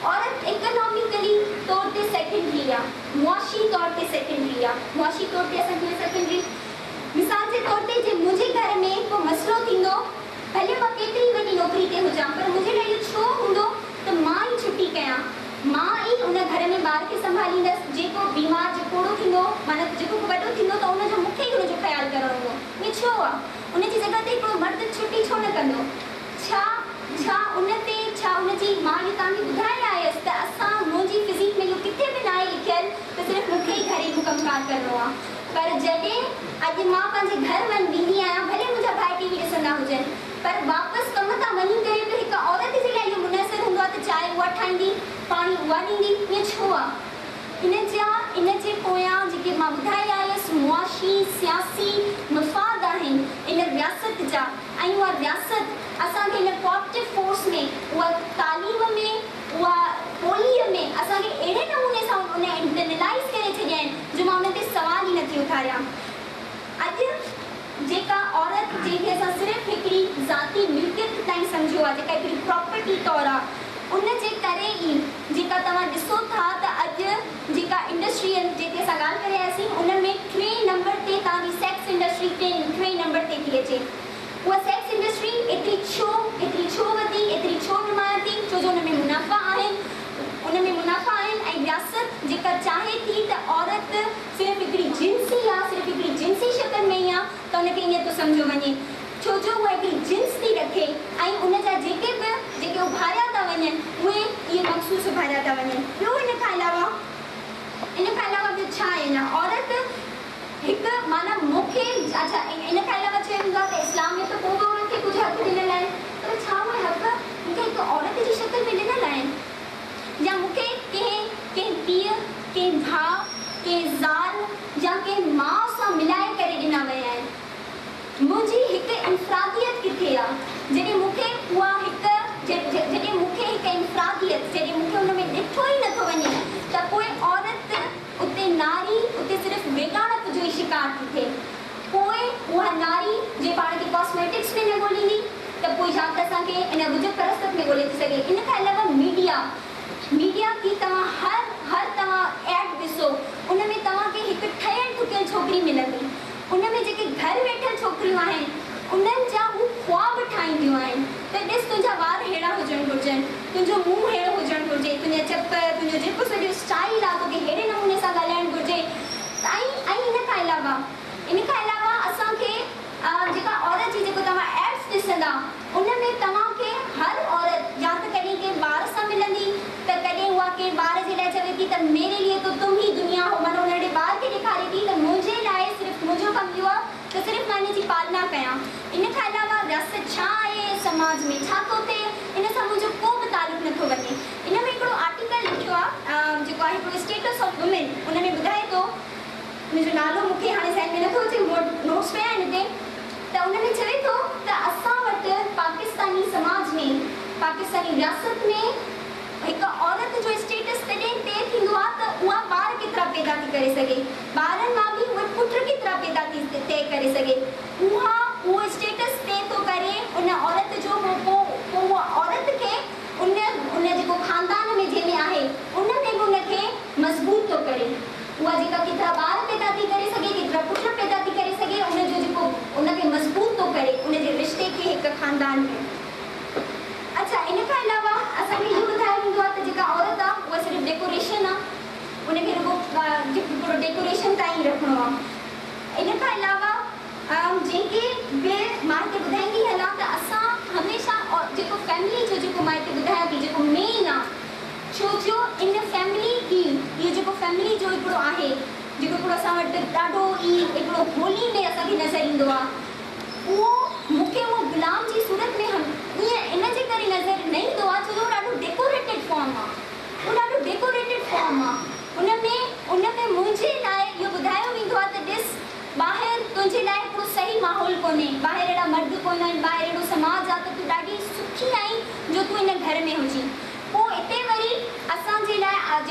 عورت اڪناميڪلي طور تي سيڪنڊري آ معاشي طور تي سيڪنڊري آ معاشي طور تي اسان ڪيئن سيڪنڊري مثال جي طور تي جي منهنجي گهر ۾ ڪو مسئلو ٿيندو، ڀلي مان ڪيتري ئي وڏي نوڪري تي هجان، پر منهنجي لاء اهو ڇو هوندو ته مان ئي ڇٽي ڪيان؟ مان ئي ان گهر ۾ ٻار کي سنڀاليندس، جيڪو بيمار جي پوڙهو ٿيندو، معنيٰ جيڪو ڪو وڏو ٿيندو ته ان جو مون کي ئي ان جو خيال ڪرڻو هوندو. ائين ڇو آ؟ ان جي جڳهه تي هڪڙو مرد ڇٽي ڇو نه ڪندو؟ ڇا ڇا ان تي ڇا ان جي مان اهو توهان کي ٻڌائي آيس ته اسان منهنجي فزيڪ ۾ اهو ڪٿي به ناهي لکيل ته صرف مون کي ئي گهريلو ڪم ڪار ڪرڻو آ. پر جڏهن اڄ مان پنهنجي گهر وڃ ويندي آهيان، ڀلي منهنجا ڀائٽي به ڏسندا هجن، پر واپس ڪم تان وڃي ڪري به هڪ عورت جي لاء اهو منحصر هوندو آهي ته چانهه اها ٺاهيندي، پاڻي اها ڏيندي، ائين ڇو آهي؟ ان جا ان جي پويان جيڪي مان ٻڌائي آيس معاشي، سياسي مفاد آهن ان رياست جا ۽ اها رياست اسان کي ان ڪوآپٽيو فورس ۾ اها تعليم ۾ اها ٻوليء ۾ اسان کي اهڙي نموني سان ان انٽرنلائيز ڪري ڇڏيا آهن جو مان انهن تي سوال ئي نٿي اٿاريان. اڄ جيڪا عورت جنهن کي اسان صرف هڪڙي ذاتي ملڪيت تائين سمجهيو آهي جيڪا هڪڙي پراپرٽي طور آهي ان جي ڪري ئي جيڪا توهان ڏسو ٿا ته اڄ جيڪا انڊسٽريل جنهن تي اسان ڳالهه ڪري آياسين ان ۾ ٽئين نمبر تي توهان جي سيڪس انڊسٽري ٽئين نمبر تي ٿي اچي. اها سيڪس انڊسٽري ايتري ڇو ايتري ڇو وڌي، ايتري ڇو نمايان ٿي، ڇو جو ان ۾ منافع آهن، ان ۾ منافع آهن ۽ رياست جيڪا چاهي ٿي ته عورت صرف هڪڙي جنس ئي آ، صرف هڪڙي جنسي شڪل ۾ ئي آ ته ان کي ائين ٿو سمجهيو وڃي، ڇو جو اها هڪڙي جنس ٿي رکي ۽ ان جا جيڪي به جيڪي اڀاريا ٿا وڃن اهي اهي مخصوص اڀاريا ٿا وڃن. ٻيو ان کان علاوه ان کان علاوه ٻيو ڇا آهي نه عورت هڪ معنيٰ مون کي اڇا ان کان علاوه چيو ويندو آهي ته اسلام ۾ ته پوء به عورت کي ڪجهه حق ڏنل آهن پر ڇا اهي حق مون کي هڪ عورت جي شڪل ۾ ڏنل آهن يا مون کي ڪنهن ڪنهن پيء ڪنهن ڀاء ڪنهن زال يا ڪنهن ماء سان ملائي ڪري ڏنا ويا آهن منهنجي هڪ انفراديت ڪٿي آ جڏهن مون کي اها هڪ جڏهن مون کي هڪ انفراديت جڏهن مون کي ان ۾ ڏٺو ئي نٿو وڃي ته پوء عورت اتي ناري اتي صرف ويڳاڻپ جو ئي شڪار ٿي ٿئي. پوء اها ناري جي پاڻ کي ڪاسميٽڪس ۾ نه ڳوليندي ته پوء يا ته اسان کي ان وجود پرستت ۾ ڳولي ٿي سگهي. ان کان علاوه ميڊيا، ميڊيا ٿي توهان هر هر توهان ايڊ ڏسو ان ۾ توهان کي هڪ ٺهيل ٺڪيل ڇوڪري ملندي. ان ۾ جيڪي گهر ويٺل ڇوڪريون آهن انهن جا هو خواب ٺاهينديون آهن ته ڏس تنهنجا وار ههڙا هجڻ گهرجن، تنهنجو منهن ههڙو هجڻ گهرجي، تنهنجا چپ، تنهنجو جيڪو سڄو اسٽائيل آ توکي ههڙي نموني سان ڳالهائڻ گهرجي ۽ ۽ ان کان علاوه ان کان علاوه اسان کي جيڪا عورت جي جيڪو توهان ايڊس ڏسندا ان ۾ توهان کي هر عورت يا ته ڪڏهن ڪنهن ٻار سان ملندي ته ڪڏهن اها ڪنهن ٻار جي لاء چوي ٿي ته ميري ليي تو تم هي دنيا هو معنيٰ ان ننڍي ٻار کي ڏيکاري ٿي ته منهنجي لاء صرف منهنجو ڪم اهو آهي ته صرف مان ان جي پالنا ڪيان ان کان علاوه رياست ڇا آهي سماج ۾ ڇا ٿو ٿئي ان سان منهنجو ڪو به تعلق نه ٿو وڃي ان ۾ هڪڙو آرٽيڪل لکيو آهي جيڪو آهي هڪڙو اسٽيٽس آف وومين ان ۾ ٻڌائي ٿو ان جو نالو مون کي هاڻي ذهن ۾ نٿو اچي، مون وٽ نوٽس پيا آهن هتي، ته ان ۾ چوي ٿو ته اسان وٽ پاڪستاني سماج ۾، پاڪستاني رياست ۾ هڪ عورت جو اسٽيٽس تڏهن طئي ٿيندو آهي ته اها ٻار ڪيترا پيدا ٿي ڪري سگهي، ٻارن مان به اهي پٽ ڪيترا پيدا ٿي طئي ڪري سگهي، اها اهو اسٽيٽس طئي ٿو ڪري ان عورت جو پوء پوء اها عورت کي ان ان جيڪو خاندان ۾ جنهن ۾ آهي ان ۾ به ان کي مضبوط ٿو ڪري. اها جيڪا ڪيترا ٻار پيدا ٿي ڪري سگهي، ڪيترا پٽ پيدا ٿي ڪري سگهي، ان جو جيڪو ان کي مضبوط ٿو ڪري، ان جي رشتي کي هڪ خاندان ۾. اڇا ان کان علاوه اسان کي اهو ٻڌايو ويندو آهي ته جيڪا عورت آهي اها صرف ڊيڪوريشن آهي، ان کي رڳو هڪڙو ڊيڪوريشن تائين ئي رکڻو آهي. ان کان علاوه جيڪي به مان هتي ٻڌائيندي هلان ته اسان هميشه جيڪو فيملي جو جيڪو مان هتي ٻڌايان ٿي جيڪو مين آهي ڇو جو ان فيملي ئي اهو جيڪو فيملي جو هڪڙو آهي جيڪو هڪڙو اسان وٽ ڏاڍو ئي هڪڙو هولي ۾ اسان کي نظر ايندو آهي اهو مون کي اهو غلام جي صورت ۾ ائين ان جي ڪري نظر نه ايندو آهي ڇو جو اهو ڏاڍو ڊيڪوريٽيڊ فارم آهي اهو ڏاڍو ڊيڪوريٽيڊ فارم آهي ان ۾ ان ۾ منهنجي لاء اهو ٻڌايو ويندو آهي ته ڏس ٻاهر تنهنجي لاء هڪڙو صحيح ماحول ڪونهي، ٻاهر اهڙا مرد ڪونه آهن، ٻاهر اهڙو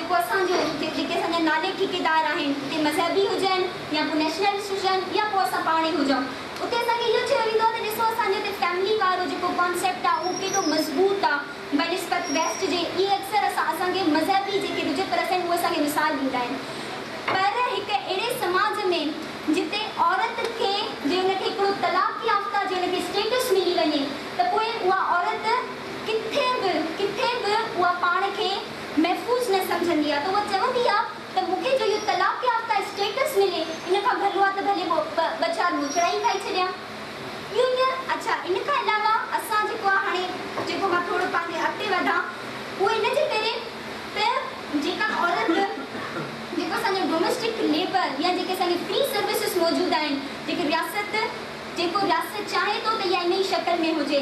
جيڪو اسان جو جيڪي اسان جا نالي ٺيڪيدار آهن اتي مذهبي هجن يا پوء نيشنلسٽ هجن يا پوء اسان پاڻ ئي هجون اتي اسان کي اهو چيو ويندو آهي ته ڏسو اسان جي اتي فيملي وارو جيڪو ڪانسيپٽ آهي اهو ڪيڏو مضبوط آهي بنسبت ويسٽ جي. اهي اڪثر اسان اسان کي مذهبي جيڪي رجعت پرست آهن اهي اسان کي مثال ڏيندا آهن. پر هڪ اهڙي سماج ۾ جتي عورت کي جي ان کي هڪڙو طلاق يافته جي ان کي اسٽيٽس ملي وڃي ته پوء اها عورت ڪٿي به ڪٿي به اها پاڻ کي محفوظ نه سمجهندي آهي ته اها چوندي آهي ته مون کي جو اهو طلاق يافته اسٽيٽس ملي ان کان ڀلو آهي ته ڀلي ٻه چار موچڙا ئي کائي ڇڏيان. اهو ائين اڇا ان کان علاوه اسان جيڪو آهي هاڻي جيڪو مان ٿورو پنهنجي اڳتي وڌان اهو ان جي ڪري ته جيڪا عورت جيڪو اسان جو ڊوميسٽڪ ليبر يا جيڪي اسان کي فري سروسز موجود آهن جيڪي رياست جيڪو رياست چاهي ٿو ته اها ان ئي شڪل ۾ هجي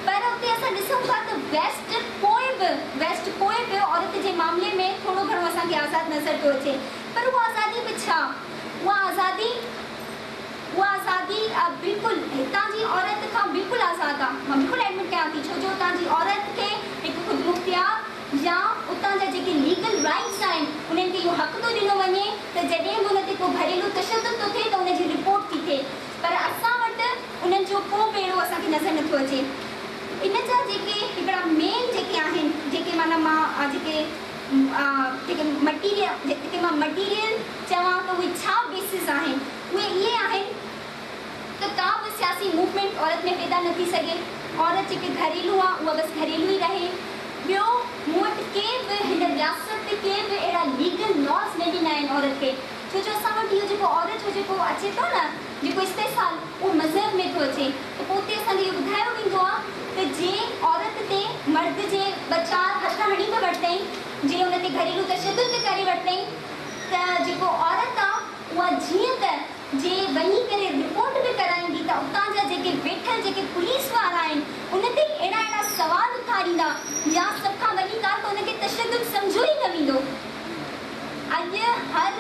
پر اتي اسان ڏسون ٿا ته ويسٽ پوء به ويسٽ پوء به عورت جي معاملي ۾ ٿورو گهڻو اسان کي آزاد نظر ٿو اچي پر اها آزادي به ڇا اها آزادي اها آزادي بلڪل هتان جي عورت کان بلڪل آزاد آ مان بلڪل ايڊمٽ ڪيان ٿي ڇو جو اتان جي عورت کي هڪ خودمختيار يا اتان جا جيڪي ليگل رائيٽس آهن انهن کي اهو حق ٿو ڏنو وڃي ته جڏهن به ان تي ڪو گهريلو تشدد ٿو ٿئي ته ان جي رپورٽ ٿي ٿئي پر اسان وٽ انهن جو ڪو به اهڙو اسان کي نظر نٿو اچي. ان جا جيڪي هڪڙا مين جيڪي آهن جيڪي معنيٰ مان جيڪي جيڪي مٽيريل جيڪي مان مٽيريل چوان ته اهي ڇا بيسز آهن اهي اهي آهن ته ڪا به سياسي موومينٽ عورت ۾ پيدا نه ٿي سگهي، عورت جيڪي گهريلو آ اها بس گهريلو ئي رهي، ٻيو مون وٽ ڪي به هن رياست ڪي به اهڙا ليگل لاز نه ڏنا آهن عورت کي، ڇو جو اسان وٽ اهو جيڪو عورت جو جيڪو اچي ٿو نه جيڪو استحصال اهو مذهب ۾ ٿو اچي ته پوء اتي اسان کي اهو ٻڌايو ويندو آ ته جي عورت تي مرد جي ٻه چار هٿ هڻي به ورتائين جي ان تي گهريلو تشدد به ڪري ورتائين ته جيڪو عورت آ اها جيئن ته جي وڃي ڪري رپورٽ به ڪرائيندي ته اتان جا جيڪي ويٺل جيڪي پوليس وارا آهن ان تي ئي اهڙا اهڙا سوال اٿاريندا يا سڀ کان وڏي ڳالهه ته ان کي تشدد سمجهيو ئي نه ويندو. اڄ هر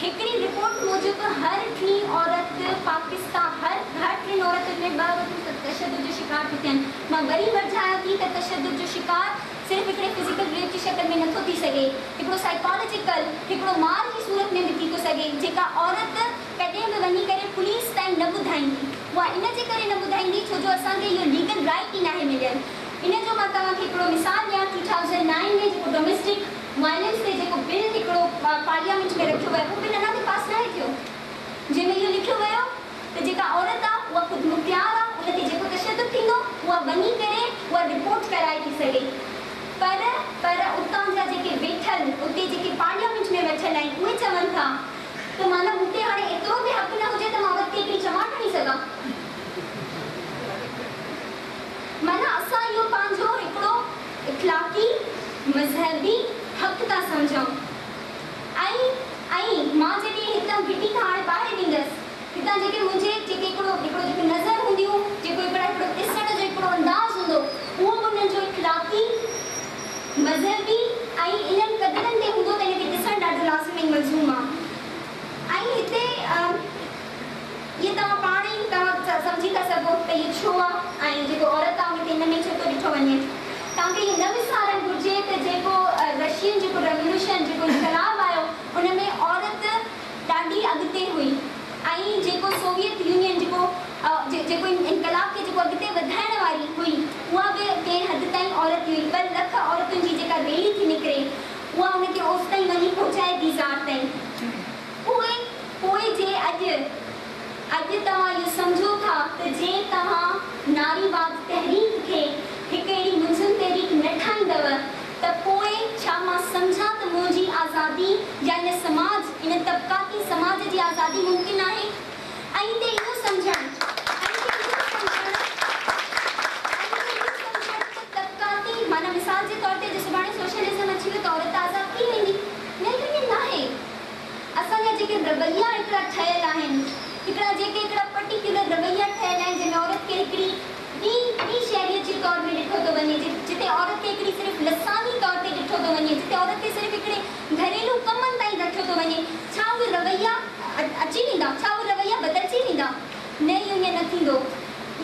هڪڙي رپورٽ موجب هر ٽين عورت پاڪستان هر هر ٽن عورتن ۾ ٻه عورتون تشدد جو شڪار ٿيون ٿين. مان وري ورجايان ٿي ته تشدد جو شڪار صرف هڪڙي فزيڪل ريپ جي شڪل ۾ نٿو ٿي سگهي، هڪڙو سائيڪالاجيڪل، هڪڙو مار جي صورت ۾ به ٿي ٿو سگهي، جيڪا عورت ڪڏهن به وڃي ڪري پوليس تائين نه ٻڌائيندي، اها ان جي ڪري نه ٻڌائيندي ڇو جو اسان کي اهو ليگل رائيٽ ئي ناهي مليل. ان جو مان توهان کي هڪڙو مثال ڏيان، ٽو ٿائوزنڊ نائين ۾ جيڪو ڊوميسٽڪ وائلنس تي جيڪو بل هڪڙو پارليامينٽ ۾ رکيو ويو، اهو بل اڃا تائين پاس ناهي ٿيو، جنهن ۾ اهو لکيو ويو ته جيڪا عورت آ اها خودمختيار آ ان تي جيڪو تشدد ٿيندو اها وڃي ڪري اها رپورٽ ڪرائي ٿي سگهي پر پر اتان جا جيڪي ويٺل اتي جيڪي پارليامينٽ ۾ ويٺل آهن اهي چون ٿا ته معنيٰ مون کي هاڻي ايترو به حق نه هجي ته مان عورت کي هڪڙي چماٽ هڻي سگهان معنيٰ اسان اهو پنهنجو هڪڙو اخلاقي مذهبي حق ٿا سمجهون ۽ ۽ مان جڏهن هتان گهٽي کان هاڻي ٻاهر ويندس هتان جيڪي منهنجي جيڪي هڪڙو هڪڙو جيڪي نظر هونديون، جيڪو هڪڙا هڪڙو ڏسڻ جو هڪڙو انداز هوندو، اهو به انهن جو اخلاقي، مذهبي ۽ انهن قدرن تي هوندو ته ان کي ڏسڻ ڏاڍو لازم ۽ ملزوم آ. ۽ هتي اهي توهان پاڻ ئي توهان سمجهي ٿا سگهو ته اهو ڇو آ ۽ جيڪو عورت آ ان کي ان ۾ ڇو ٿو ڏٺو وڃي. توهان کي اهو نه وسارڻ گهرجي ته جيڪو رشين جيڪو ريولوشن جيڪو انقلاب آيو ان ۾ عورت ڏاڍي اڳتي هئي ۽ جيڪو سوويت يونين جيڪو جيڪو انقلاب کي جيڪو اڳتي وڌائڻ واري هئي اها به ڪنهن حد تائين عورت هئي. 2 لک عورتن جي جيڪا ريلي ٿي نڪري اها ان کي اوستائين وڃي پهچائي ٿي زار تائين. پوء پوء جي اڄ اڄ توهان اهو سمجهو ٿا ته جي توهان ناريواد تحريڪ کي هڪ اهڙي منظم تحريڪ نه ٺاهيندؤ ته پوء ڇا مان سمجهان ته منهنجي آزادي يا ان سماج، ان طبقاتي سماج جي آزادي ممڪن آهي؟ ۽ هتي اهو سمجهڻ، ۽ هتي اهو سمجهڻ، ۽ هتي اهو سمجهڻ ته طبقاتي، معنيٰ مثال جي طور تي جي سڀاڻي سوشلزم اچي ويو ته عورت آزاد ٿي ويندي. نه اهو ائين ناهي. اسان جا جيڪي رويا هڪڙا ٺهيل آهن، هڪڙا جيڪي هڪڙا پرٽيڪيولر رويا ٺهيل آهن جنهن ۾ عورت کي هڪڙي ٻي ٻي شهريت جي طور ۾ ڏٺو ٿو وڃي، جتي عورت کي هڪڙي صرف لساني طور تي ڏٺو ٿو وڃي، جتي عورت کي صرف هڪڙي گهريلو ڪمن تائين رکيو ٿو وڃي، ڇا اهي رويا اچي ويندا؟ ڇا اهي رويا بدلجي ويندا؟ نه اهو ائين نه ٿيندو.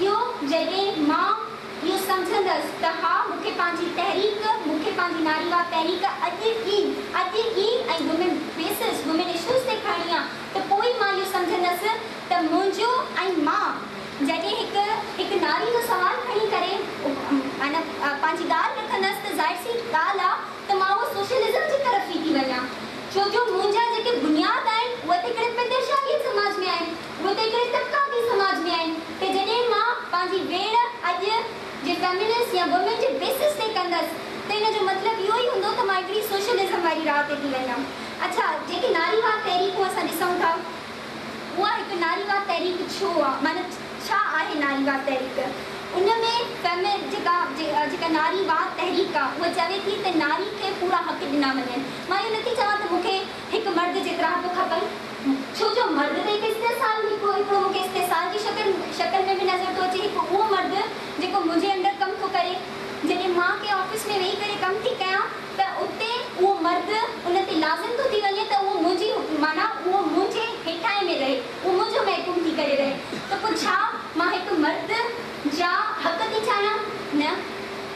اهو جڏهن مان اهو سمجهندس ته ها مون کي پنهنجي تحريڪ، مون کي پنهنجي ناريواد تحريڪ اڄ ئي، اڄ ئي ۽ وومين بيسز، وومين اشوز تي کڻڻي آ ته پوء ئي مان اهو سمجهندس ته منهنجو ۽ مان جڏهن هڪ هڪ ناري جو سوال کڻي ڪري معنيٰ پنهنجي ڳالهه رکندس ته ظاهر سي ڳالهه آ ته مان اهو سوشلزم جي طرف ئي ٿي وڃان ڇو جو منهنجا جيڪي بنياد آهن اهي ته هڪڙي پدرشاهي سماج ۾ آهن، اهي ته هڪڙي طبقاتي سماج ۾ آهن ته جڏهن مان پنهنجي ويڙهه اڄ جي فيمنسٽ يا وومين جي بيسس تي ڪندس ته ان جو مطلب اهو ئي هوندو ته مان هڪڙي سوشلزم واري راهه تي ٿي وڃان. اڇا جيڪي ناريواد تحريڪون اسان ڏسون ٿا اها هڪ ناريواد تحريڪ ڇو آ معنيٰ ڇا آهي ناريواد تحريڪ؟ ان ۾ فيمي جيڪا جيڪا ناريواد تحريڪ آ اها چوي ٿي ته ناري کي پورا حق ڏنا وڃن. مان اهو نٿي چوان ته مون کي هڪ مرد جيترا حق کپن ڇو جو مرد ته هڪ استحصال هڪ هڪڙو مون کي استحصال جي شڪل شڪل ۾ به نظر ٿو اچي هڪ اهو مرد جيڪو منهنجي انڊر ڪم ٿو ڪري جڏهن مان ڪنهن آفيس ۾ ويهي ڪري ڪم ٿي ڪيان ته اتي اهو مرد ان تي لازم ٿو ٿي وڃي ته اهو منهنجي معنيٰ اهو منهنجي هيٺاهين ۾ رهي، اهو منهنجو محڪوم ٿي ڪري رهي ته پوء ڇا مان هڪ مرد جا حق ٿي چاهيان؟ نه،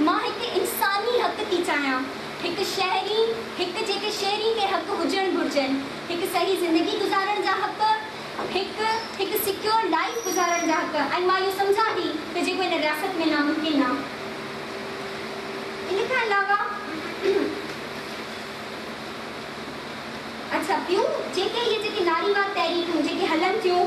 مان هڪ انساني حق ٿي چاهيان، هڪ شهري، هڪ جيڪي شهري کي حق هجڻ گهرجن، هڪ صحيح زندگي گذارڻ جا حق، هڪ هڪ سيڪيور لائيف گذارڻ جا حق ۽ مان اهو سمجهان ٿي ته جيڪو هن رياست ۾ ناممڪن آ. ان کان علاوه اڇا ٻيون جيڪي اهي جيڪي ناريواد تحريڪون جيڪي هلن ٿيون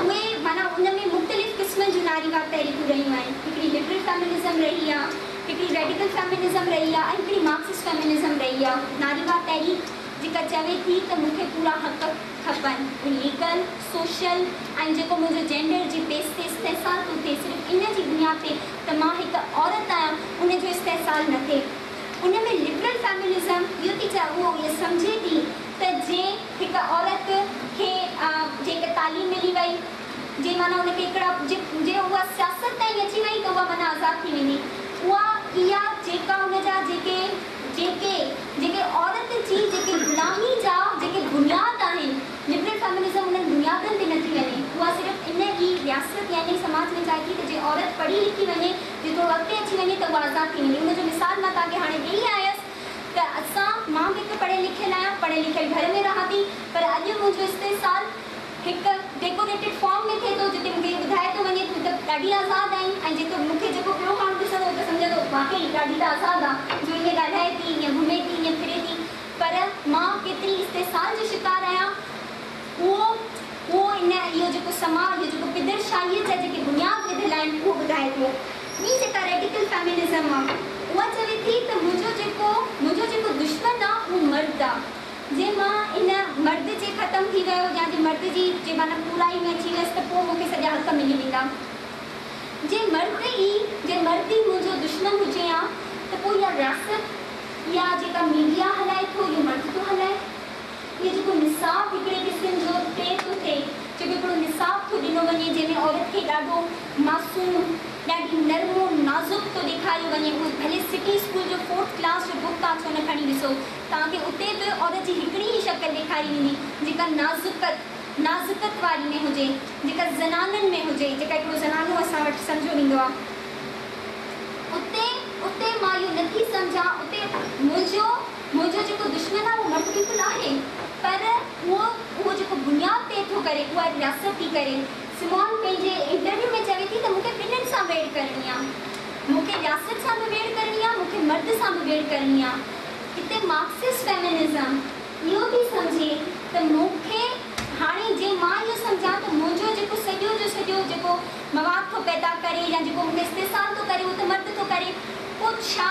اهي معنيٰ ان ۾ مختلف قسمن جون ناريواد تحريڪون رهيون آهن هڪڙي لبرل فيمنزم رهي آ هڪڙي ريڊيڪل فيمنزم رهي آ ۽ هڪڙي مارڪسسٽ فيمنزم رهي آ ناريواد تحريڪ جيڪا چوي ٿي ته مون کي پورا حق کپن ليگل، سوشل ۽ جيڪو منهنجو جينڊر جي بيس تي استحصال ٿو ٿئي صرف ان جي بنياد تي ته مان هڪ عورت آهيان ان جو استحصال نه ٿئي. ان ۾ لبرل فيمنزم اهو ٿي چاهي اهو اهو سمجهي ٿي ته جي هڪ عورت کي جي هڪ تعليم ملي وئي جي معنيٰ ان کي هڪڙا جي جي اها سياست تائين اچي وئي ته اها معنيٰ آزاد ٿي ويندي اها اها جيڪا ان جا جيڪي جيڪي جيڪي عورت جي جيڪي غلامي جا جيڪي بنياد آهن، لبرل فيمنزم انهن بنيادن تي نٿي وڃي. اها صرف ان ئي رياست يا ان ئي سماج ۾ چاهي ٿي ته جي عورت پڙهي لکي وڃي، جي ٿورو اڳتي اچي وڃي ته اها آزاد ٿي ويندي. ان جو مثال مان توهان کي هاڻي ڏئي آيس ته اسان، مان به هڪ پڙهيل لکيل آهيان، پڙهيل لکيل گهر ۾ رهان ٿي، پر اڄ منهنجو استحصال هڪ ڊيڪوريٽيڊ فارم ۾ ٿئي ٿو جتي مون کي اهو ٻڌايو ٿو وڃي تون ته ڏاڍي آزاد آهين ۽ جيڪو مون کي جيڪو ٻيو ماڻهو ڏسندو اهو ته سمجهندو واقعي ڏاڍي ته آزاد آ جو ائين ڳالهائي ٿي ائين گهمي ٿي ائين ڦري ٿي پر مان ڪيتري استحصال جو شڪار آهيان اهو اهو ان اهو جيڪو سماج اهو جيڪو پدر شاهيء جا جيڪي بنياد وڌل آهن اهو ٻڌائي ٿو. ٻي جيڪا ريڊيڪل فيمنزم آ اها چوي ٿي ته منهنجو جيڪو منهنجو جيڪو دشمن آ اهو مرد آ. جي مان ان مرد جي ختم ٿي ويو يا جي مرد جي جي معنيٰ پورائي ۾ اچي ويس ته پوء مون کي سڄا حق ملي ويندا. جي مرد ئي جي مرد ئي منهنجو دشمن هجي ها ته پوء اها رياست يا جيڪا ميڊيا هلائي ٿو اهو مرد ٿو هلائي. اهو جيڪو نصاب هڪڙي قسم جو طئي ٿو ٿئي، جيڪو هڪڙو نصاب ٿو ڏنو وڃي جنهن ۾ عورت کي ڏاڍو معصوم، ڏاڍي نرم و نازڪ ٿو ڏيکاريو وڃي اهو ڀلي سٽي اسڪول جو فورٿ ڪلاس جو بڪ توهان ڇو نه کڻي ڏسو توهان کي اتي به عورت جي هڪڙي ئي شڪل ڏيکاري ويندي جيڪا نازڪت نازڪت واري ۾ هجي، جيڪا زنانن ۾ هجي، جيڪا هڪڙو زنانو اسان وٽ سمجهيو ويندو آهي. اتي اتي مان اهو نٿي سمجهان اتي منهنجو منهنجو جيڪو دشمن آهي اهو مرد بلڪل آهي پر اهو اهو جيڪو بنياد طئي ٿو ڪري اها رياست ٿي ڪري. سمون پنهنجي انٽرويو ۾ چوي ٿي ته مون کي ٻنهن سان ويڙهه ڪرڻي آهي. مون کي رياست سان به ويڙهه ڪرڻي آهي، مون کي مرد سان به ويڙهه ڪرڻي آهي. هتي مارڪسسٽ فيمنزم اهو ٿي سمجهي ته مون کي هاڻي جي مان اهو سمجهان ته منهنجو جيڪو سڄو جو سڄو جيڪو مواد ٿو پيدا ڪري يا جيڪو مون کي استحصال ٿو ڪري اهو ته مرد ٿو ڪري پوء ڇا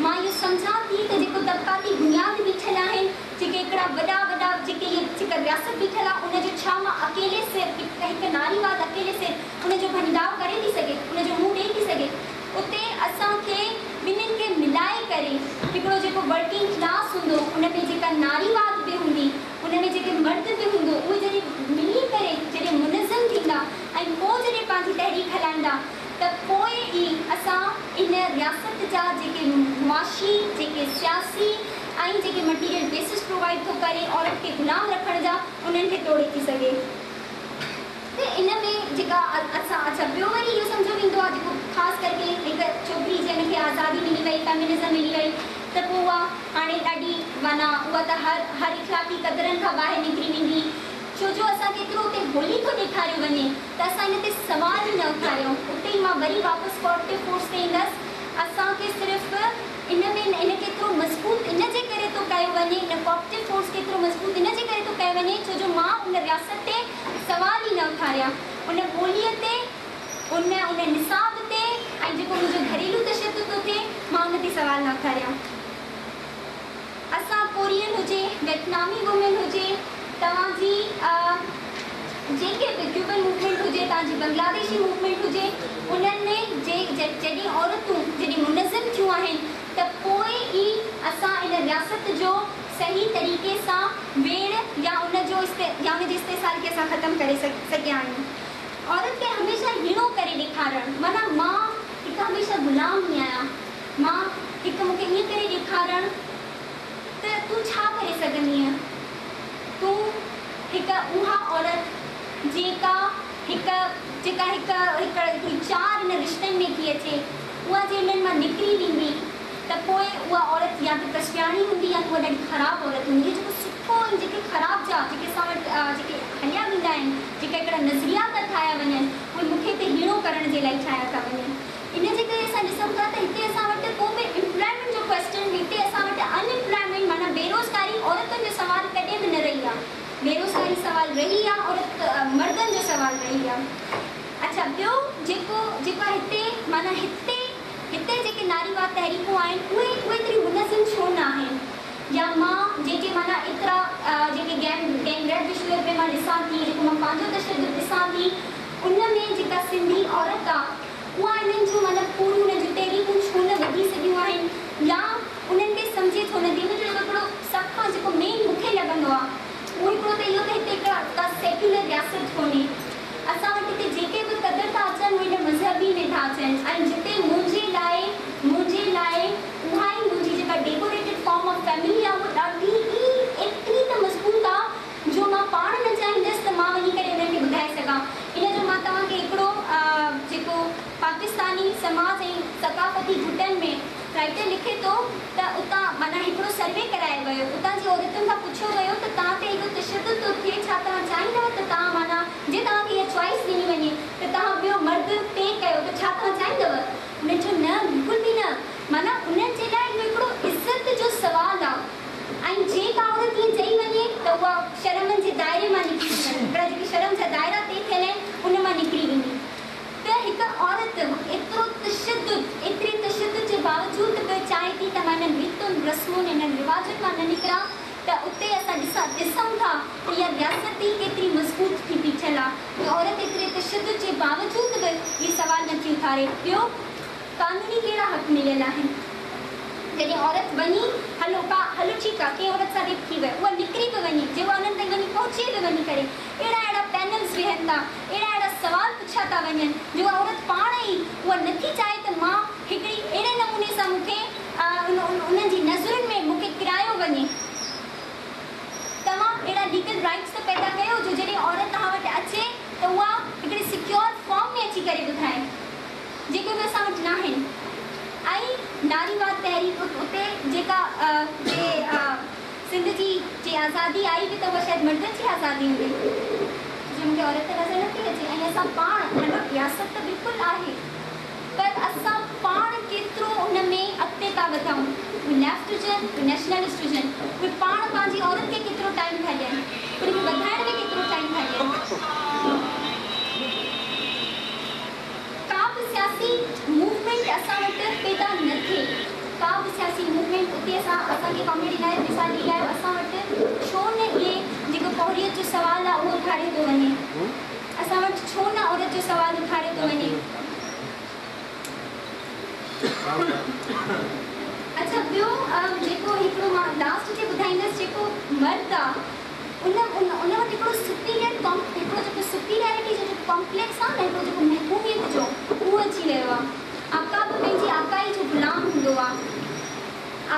مان اهو سمجهان ٿي ته جيڪو طبقاتي بنياد بيٺل آهن جيڪي هڪڙا وڏا وڏا جيڪي اهي جيڪا رياست بيٺل آهي ان جو ڇا مان اڪيلي سر هڪ ناريواد اڪيلي سر ان جو ڀڃداء ڪري ٿي سگهي ان جو منهن ڏئي ٿي سگهي اتي اسان کي ٻنهين کي ملائي ڪري هڪڙو جيڪو ورڪنگ ڪلاس هوندو ان ۾ جيڪا ناريواد به هوندي ان ۾ جيڪي مرد به هوندو اهي جڏهن ملي ڪري جڏهن منظم ٿيندا ۽ پوء جڏهن پنهنجي تحريڪ هلائيندا ته پوء ئي اسان ان رياست جا جيڪي معاشي جيڪي سياسي ۽ جيڪي مٽيريل بيسس پرووائيڊ ٿو ڪري عورت کي غلام رکڻ جا انهن کي ٽوڙي ٿي سگهي. ته ان ۾ جيڪا اسان اڇا ٻيو وري اهو سمجهيو ويندو آهي جيڪو خاص ڪرڪي هڪ فيمنزم ملي وئي ته پوء اها هاڻي ڏاڍي معنيٰ اها ته هر هر اخلاقي قدرن کان ٻاهر نڪري ويندي. ڇو جو اسان کي ايترو اتي هولي ٿو ڏيکاريو وڃي ته اسان ان تي سوال ئي نه اٿاريون. اتي ئي مان وري واپس ڪوآپريٽو فورس تي ايندس. اسان کي صرف ان ۾ ان کي ايترو مضبوط ان جي ڪري ٿو ڪيو وڃي، ان ڪوآپريٽو فورس کي ايترو مضبوط ان جي ڪري ٿو ڪيو وڃي ڇو جو مان ان رياست تي سوال ئي نه اٿاريان. ان ٻوليء تي، ان ان نصاب تي ۽ جيڪو منهنجو گهريلو تشدد ٿو ٿئي مان ان تي سوال نه اٿاريان. اسان ڪورين هجي، ويتنامي وومين هجي، توهان جي جيڪي به ڪيوبن موومينٽ هجي، توهان جي بنگلاديشي موومينٽ هجي، انهن ۾ جي جڏهن عورتون جڏهن منظم ٿيون آهن ته پوء ئي اسان ان رياست جو صحيح طريقي سان ويڙهه يا ان جو يا ان جي استحصال کي اسان ختم ڪري سگهيا آهيون. عورت کي هميشه هيڻو ڪري ڏيکارڻ معنيٰ مان هڪ هميشه غلام ئي آهيان، مان هڪ مون کي ائين ڪري ڏيکارڻ ته تون ڇا ڪري سگهندينء؟ تون هڪ اها عورت جيڪا هڪ جيڪا هڪ هڪ هڪڙي چار ان رشتن ۾ ٿي اچي، اها جي انهن مان نڪري ويندي ته پوء اها عورت يا ته ڪشفياڻي هوندي يا ته اها ڏاڍي خراب عورت هوندي. اهو جيڪو سٺو ۽ جيڪي خراب جا جيڪي اسان وٽ جيڪي هليا ويندا آهن، جيڪا هڪڙا نظريا ٿا ٺاهيا وڃن، اهي مون کي هتي هيڻو ڪرڻ جي لاء ٺاهيا ٿا وڃن. ان جي ڪري اسان ڏسون ٿا ته هتي اسان وٽ ڪو به ايمپلائمينٽ جو ڪويسچن، هتي اسان وٽ ان ايمپلائمينٽ معنيٰ بيروزگاري عورتن جو سوال ڪڏهن به نه رهي آهي. بيروزگاري سوال رهي آهي، عورت مردن جو سوال رهي آهي. اڇا ٻيو جيڪو جيڪا هتي معنيٰ هتي هتي جيڪي ناريواد تحريڪون آهن اهي اهي ايتريون منظم ڇو نه آهن يا مان جيڪي معنيٰ ايترا جيڪي گينگ گينگ ريپ وشويت ۾ مان ڏسان ٿي جيڪو مان پنهنجو تشدد ڏسان ٿي ان ۾ جيڪا سنڌي عورت آ اها انهن جون معنيٰ پوريون انهن جون تحريڪون ڇو نه وڌي سگهيون آهن يا انهن کي سمجهي ڇو نه ٿي ان جو جيڪو هڪڙو سڀ کان جيڪو مين مون کي لڳندو آ اهو هڪڙو ته اهو ته هتي هڪڙا ڪا سيڪيولر رياست ڪونهي اسان وٽ هتي جيڪي به قدر ٿا اچن اهي هن مذهبي ۾ ٿا اچن ۽ جتي منهنجي لاء منهنجي لاء اها ئي منهنجي جيڪا ڊيڪوريٽيڊ فارم آف فيملي آ اها ڏاڍي ئي ايتري ته مضبوط آ جو مان پاڻ نه چاهيندس ته مان وڃي ڪري انهن کي ٻڌائي سگهان. ان جو مان توهان کي هڪڙو جيڪو پاڪستاني سماج ۽ ثقافتي گهٽن ۾ رائيٽر لکي ٿو ته اتان معنيٰ هڪڙو سروي ڪرايو ويو اتان جي عورتن کان پڇيو ويو ته توهان تي ايڏو تشدد ٿو ٿئي ڇا توهان چاهيندؤ ته توهان معنيٰ جي توهان کي اها چوائس ڏني وڃي ته توهان ٻيو مرد پي ڪيو ته ڇا توهان چاهيندؤ؟ انهن چيو نه بلڪل به نه معنيٰ انهن جي لاء اهو هڪڙو عزت جو سوال آ. ۽ جي ڪا عورت ائين چئي وڃي ته اها شرمن جي دائري مان نڪري ٿي وڃي، هڪڙا جيڪي شرم جا دائرا طئي ٿيل آهن ان مان نڪري ويندي ته هڪ عورت ايترو تشدد، ايتري تشدد جي باوجود به چاهي ٿي ته مان انهن ريتن رسمن، انهن رواجن مان نه نڪران ته اتي اسان ڏسان ڏسون ٿا ته اها رياست ئي ڪيتري مضبوط ٿي بيٺل آهي جو عورت ايتري تشدد جي باوجود به اهي سوال نه ٿي اٿاري. ٻيو قانوني ڪهڙا حق مليل آهن؟ جڏهن عورت وڃي هلو ڪا هلو ٺيڪ آ ڪنهن عورت سان ريپ ٿي ويو اها نڪري به وڃي جي اها انهن تائين وڃي پهچي به وڃي ڪري اهڙا اهڙا پينلز ويهن ٿا اهڙا اهڙا سوال پڇيا ٿا وڃن جو اها عورت پاڻ ئي اها نٿي چاهي ته مان هڪڙي اهڙي نموني سان مون کي انهن جي نظرن ۾ مون کي ڪرايو وڃي. توهان اهڙا ليگل رائيٽس ته پيدا ڪيو جو جڏهن عورت توهان وٽ اچي ته اها هڪڙي سيڪيور فارم ۾ اچي ڪري ٻڌائي. جيڪي به اسان وٽ ناهن ۽ ناريواد تحريڪ اتي جيڪا جي سنڌ جي جي آزادي آئي به ته اها شايد مردن جي آزادي هوندي جو مونکي عورت ته نظر نٿي اچي ۽ اسان پاڻ هلو رياست ته بلڪل آهي پر اسان پاڻ ڪيترو ان ۾ اڳتي ٿا وڌون اهي ليفٽ هجن اهي نيشنلسٽ هجن اهي پاڻ پنهنجي عورت کي ڪيترو ٽائيم ٿا ڏين ان کي وڌائڻ ۾ ڪيترو ٽائيم ٿا ڏين. ڪا به سياسي موومينٽ اسان وٽ پيدا نه ٿئي، ڪا به سياسي موومينٽ اتي اسان اسان کي ڪامريڊ عنايت مثال ڏئي آيو اسان وٽ ڇو نه اهي جيڪو پورهيت جو سوال آ اهو اٿاريو ٿو وڃي اسان وٽ ڇو نه عورت جو سوال اٿاريو ٿو وڃي. اڇا ٻيو جيڪو هڪڙو مان لاسٽ تي ٻڌائيندس جيڪو مرد آ ان ان ان وٽ هڪڙو سپيريئر ڪام هڪڙو جيڪو سپيريارٽي جو جيڪو ڪامپليڪس آ نه هڪڙو جيڪو محڪوميت جو اهو اچي ويو آ. آقا به پنهنجي آقائي جو غلام هوندو آ.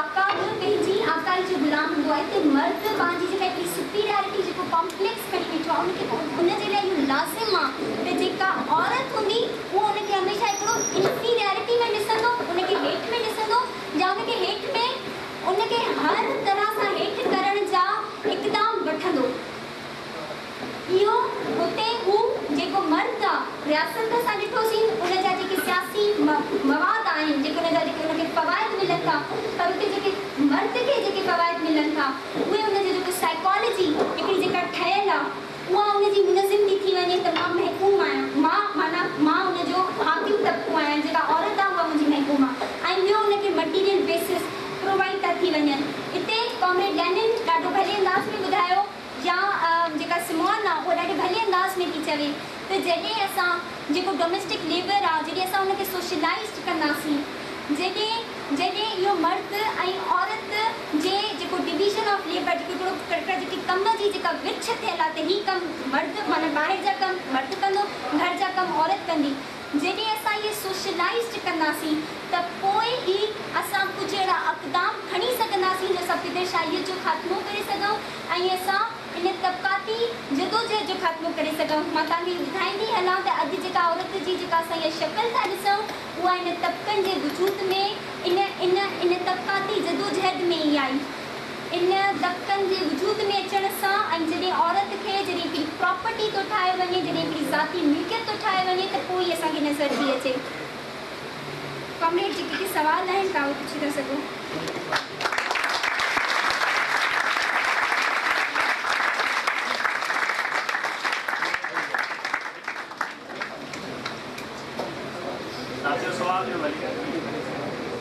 آقا به پنهنجي آقائي جو غلام هوندو آ. هتي مرد پنهنجي جيڪا هڪڙي سپيريارٽي جيڪو ڪامپليڪس کڻي ويٺو آ ان کي ان جي لاء اهو لازم آ ته جيڪا عورت هوندي اهو ان کي هميشه هڪڙو انفيريارٽي ۾ ڏسندو ان کي هيٺ ۾ ڏسندو يا آهن، جيڪي ان جا جيڪي ان کي فوائد ملن ٿا، پر اتي جيڪي مرد کي جيڪي فوائد ملن ٿا، اهي ان جو جيڪو سائيڪالاجي هڪڙي جيڪا ٺهيل آ، اها ان جي منظم ٿي ٿي وڃي ته مان محڪوم آهيان، مان معنيٰ مان ان جو حاڪم طبقو آهيان، جيڪا عورت آ اها منهنجي محڪوم آ ۽ ٻيو ان کي مٽيريل بيسز پرووائيڊ ٿا ٿي وڃن. اتي ڪامريڊ لينن ڏاڍو ڀلي انداز ۾ ٻڌايو يا جيڪا سمون آ اها ڏاڍي ڀلي انداز ۾ ٿي چوي ته جڏهن اسان جيڪو ڊوميسٽڪ ليبر آ جڏهن اسان ان کي سوشلائيزڊ ڪنداسين جڏهن جڏهن اهو مرد ۽ عورت جي جيڪو ڊويزن آف ليبر جيڪو هڪڙو ڪڙڪڙ جيڪي ڪم جي جيڪا ورڇ ٿيل آ ته هي ڪم مرد معنيٰ ٻاهر جا ڪم مرد ڪندو گهر جا ڪم عورت ڪندي جڏهن اسان اهي سوشلائيزڊ ڪنداسين ته پوء ئي اسان ڪجهه اهڙا اقدام کڻي سگهنداسين جو اسان پدر شاهيت جو خاتمو ڪري سگهون ۽ اسان ان طبقاتي جدوجهد جو خاتمو ڪري سگهون. مان توهان کي اهو ٻڌائيندي هلان ته اڄ جيڪا عورت جي جيڪا اسان اها شڪل ٿا ڏسون اها ان طبقن جي وجود ۾ ان ان ان طبقاتي جدوجهد ۾ ئي آئي. ان طبقن جي وجود ۾ اچڻ سان ۽ جڏهن عورت کي جڏهن هڪڙي پراپرٽي ٿو ٺاهيو وڃي، جڏهن هڪڙي ذاتي ملڪيت ٿو ٺاهيو وڃي ته پوء ئي اسان کي نظر ٿي اچي. ڪامريڊ جيڪي ڪي سوال آهن توهان اهي پڇي ٿا سگهو. ساٿيو سوال ڏيو ڀلي.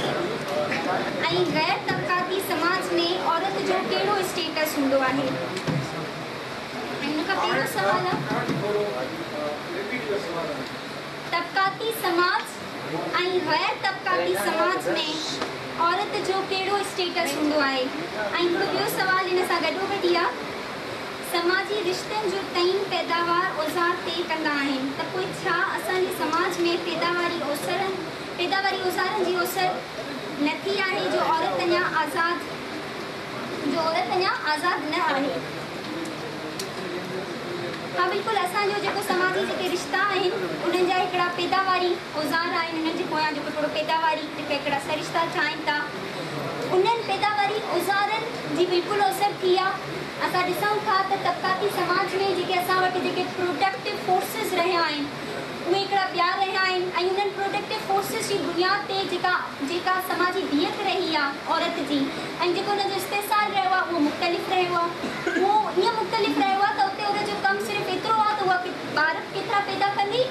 ۽ غير طبقاتي سماج ۾ عورت جو ڪهڙو اسٽيٽس هوندو آهي؟ ۽ ان کان پهريون سوال آ. طبقاتي سماج ۽ غير طبقاتي سماج ۾ عورت جو ڪهڙو اسٽيٽس هوندو آهي؟ ۽ هڪڙو ٻيو سوال ان سان گڏوگڏ ئي آ. سماجي رشتن جو تعين پيداوار اوزار طئي ڪندا آهن ته پوء ڇا اسان جي سماج ۾ پيداواري اوسرن پيداواري اوزارن جي اوسر نه ٿي آهي جو عورت اڃا آزاد جو عورت اڃا آزاد نه آهي؟ ها بلڪل اسان جو جيڪو سماجي جيڪي رشتا آهن انهن جا هڪڙا پيداواري اوزار آهن انهن جي پويان جيڪو هڪڙو پيداواري جيڪا هڪڙا سرشتا ٺاهن ٿا انهن پيداواري اوزارن جي بلڪل اوسر ٿي آ اسان ڏسون ٿا ته طبقاتي سماج ۾ جيڪي اسان وٽ جيڪي پروڊڪٽو فورسز رهيا آهن اهي هڪڙا ٻيا رهيا آهن ۽ انهن پروڊڪٽو فورسز جي بنياد تي جيڪا جيڪا سماجي بيهڪ رهي آ عورت جي ۽ جيڪو ان جو استحصال رهيو آ اهو مختلف رهيو آ اهو ائين مختلف رهيو آ ته اتي ان جو ڪم صرف ايترو آ ته اها ٻار ڪيترا پيدا ڪندي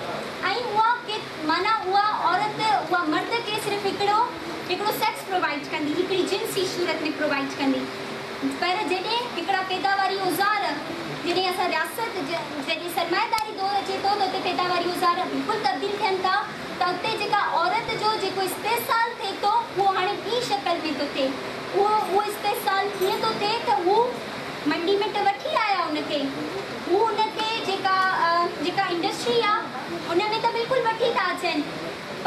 ۽ اها ڪي معنيٰ اها عورت اها مرد کي صرف هڪڙو هڪڙو سيڪس پرووائيڊ ڪندي هڪڙي جنسي صورت ۾ پرووائيڊ ڪندي پر جڏهن هڪڙا پيداواري اوزار جڏهن اسان رياست جڏهن سرمائيداري دور اچي ٿو ته اتي پيداواري اوزار بلڪل تبديل ٿين ٿا ته اتي جيڪا عورت جو جيڪو استحصال ٿئي ٿو اهو هاڻي ٻي شڪل ۾ ٿو ٿئي اهو اهو استحصال ڪيئن ٿو ٿئي ته هو منڊي ۾ ته وٺي آيا ان کي هو ان کي جيڪا جيڪا انڊسٽري آ ان ۾ ته بلڪل وٺي ٿا اچن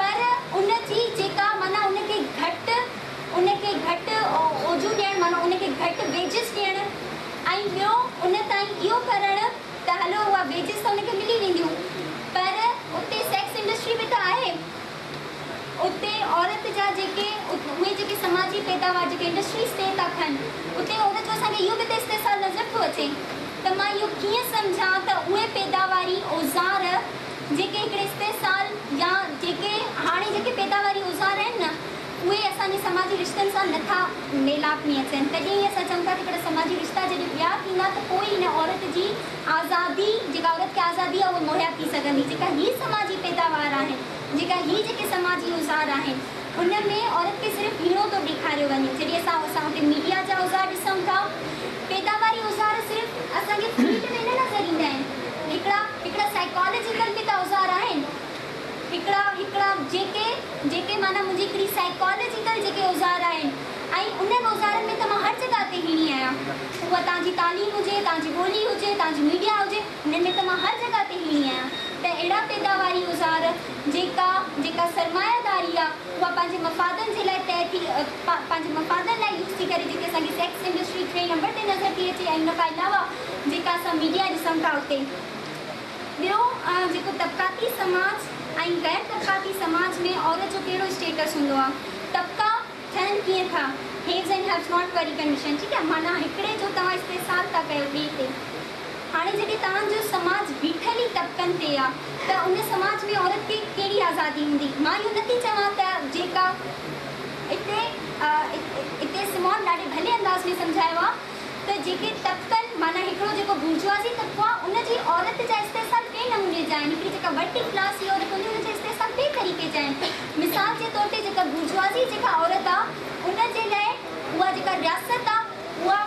پر ان جي جيڪا معنيٰ ان کي گهٽ ان کي گهٽ اوجون ڏيڻ معنيٰ ان کي گهٽ ويجز ڏيڻ ۽ ٻيو ان تائين اهو ڪرڻ ته هلو اها ويجز ته ان کي ملي وينديون پر اتي سيڪس انڊسٽري به ته آهي اتي عورت جا جيڪي اهي جيڪي سماجي پيداوار جيڪي انڊسٽريز تي ٿا ٿين اتي عورت جو اسان کي اهو به ته استحصال نظر ٿو اچي ته مان اهو ڪيئن سمجهان ته اهي پيداواري اوزار جيڪي هڪڙي استحصال يا جيڪي هاڻي جيڪي پيداواري اوزار آهن نه اهي اسان جي سماجي رشتن سان نه ٿا ميلاپ ۾ اچن تڏهن ئي اسان چئون ٿا ته هڪڙا سماجي رشتا جڏهن ٻيا ٿيندا ته پوء ئي هن عورت جي آزادي جيڪا عورت کي آزادي آهي اها مهيا ٿي سگهندي جيڪا هي سماجي پيداوار آهن جيڪا هي جيڪي سماجي اوزار آهن ان ۾ عورت کي صرف هيڻو ٿو ڏيکاريو وڃي جڏهن اسان اسان اتي ميڊيا جا اوزار ڏسون ٿا پيداواري اوزار صرف اسان کي فيلڊ ۾ نه نظر ايندا آهن هڪڙا هڪڙا سائيڪالاجيڪل به ته اوزار آهن هڪڙا هڪڙا جيڪي جيڪي معنيٰ منهنجي هڪڙي سائيڪالاجيڪل جيڪي اوزار آهن ۽ انهن اوزارن ۾ ته مان هر جڳهه تي هيڻي آهيان اها توهان جي تعليم هجي توهان جي ٻولي هجي توهان جي ميڊيا هجي انهن ۾ ته مان هر جڳهه تي هيڻي آهيان ته اهڙا پيداواري اوزار جيڪا جيڪا سرمايه داري آ اها پنهنجي مفادن جي لاء طئي ٿي پنهنجي مفادن لاء يوز ٿي ڪري جيڪي اسان کي سيڪس انڊسٽري ٽئين نمبر تي نظر ٿي اچي ۽ ان کان علاوه جيڪا اسان ميڊيا ڏسون ٿا اتي ٻيو جيڪو طبقاتي سماج ۽ غير طبقاتي سماج ۾ عورت جو ڪهڙو اسٽيٽس هوندو آ؟ طبقا ٺهن ڪيئن ٿا؟ هيوز اينڊ هيوز not واري ڪنڊيشن ٺيڪ آهي معنيٰ هڪڙي جو توهان استحصال ٿا ڪيو ٻئي تي. هاڻي جڏهن توهان جو سماج بيٺل ئي طبقن تي آ ته ان سماج ۾ عورت کي ڪهڙي آزادي هوندي؟ مان اهو نٿي چوان ته جيڪا اتي اتي سمون ڏاڍي ڀلي انداز ۾ سمجهايو آ ته جيڪي طبقن معنيٰ هڪڙو جيڪو بورجوازي طبقو آ ان جي عورت جا استحصال ٻئي نموني جا آهن هڪڙي جيڪا ورڪنگ ڪلاس جي عورت هوندي ان جا استحصال ٻئي طريقي جا آهن مثال جي طور تي جيڪا بورجوازي جيڪا عورت آ ان جي لاء اها جيڪا رياست آ اها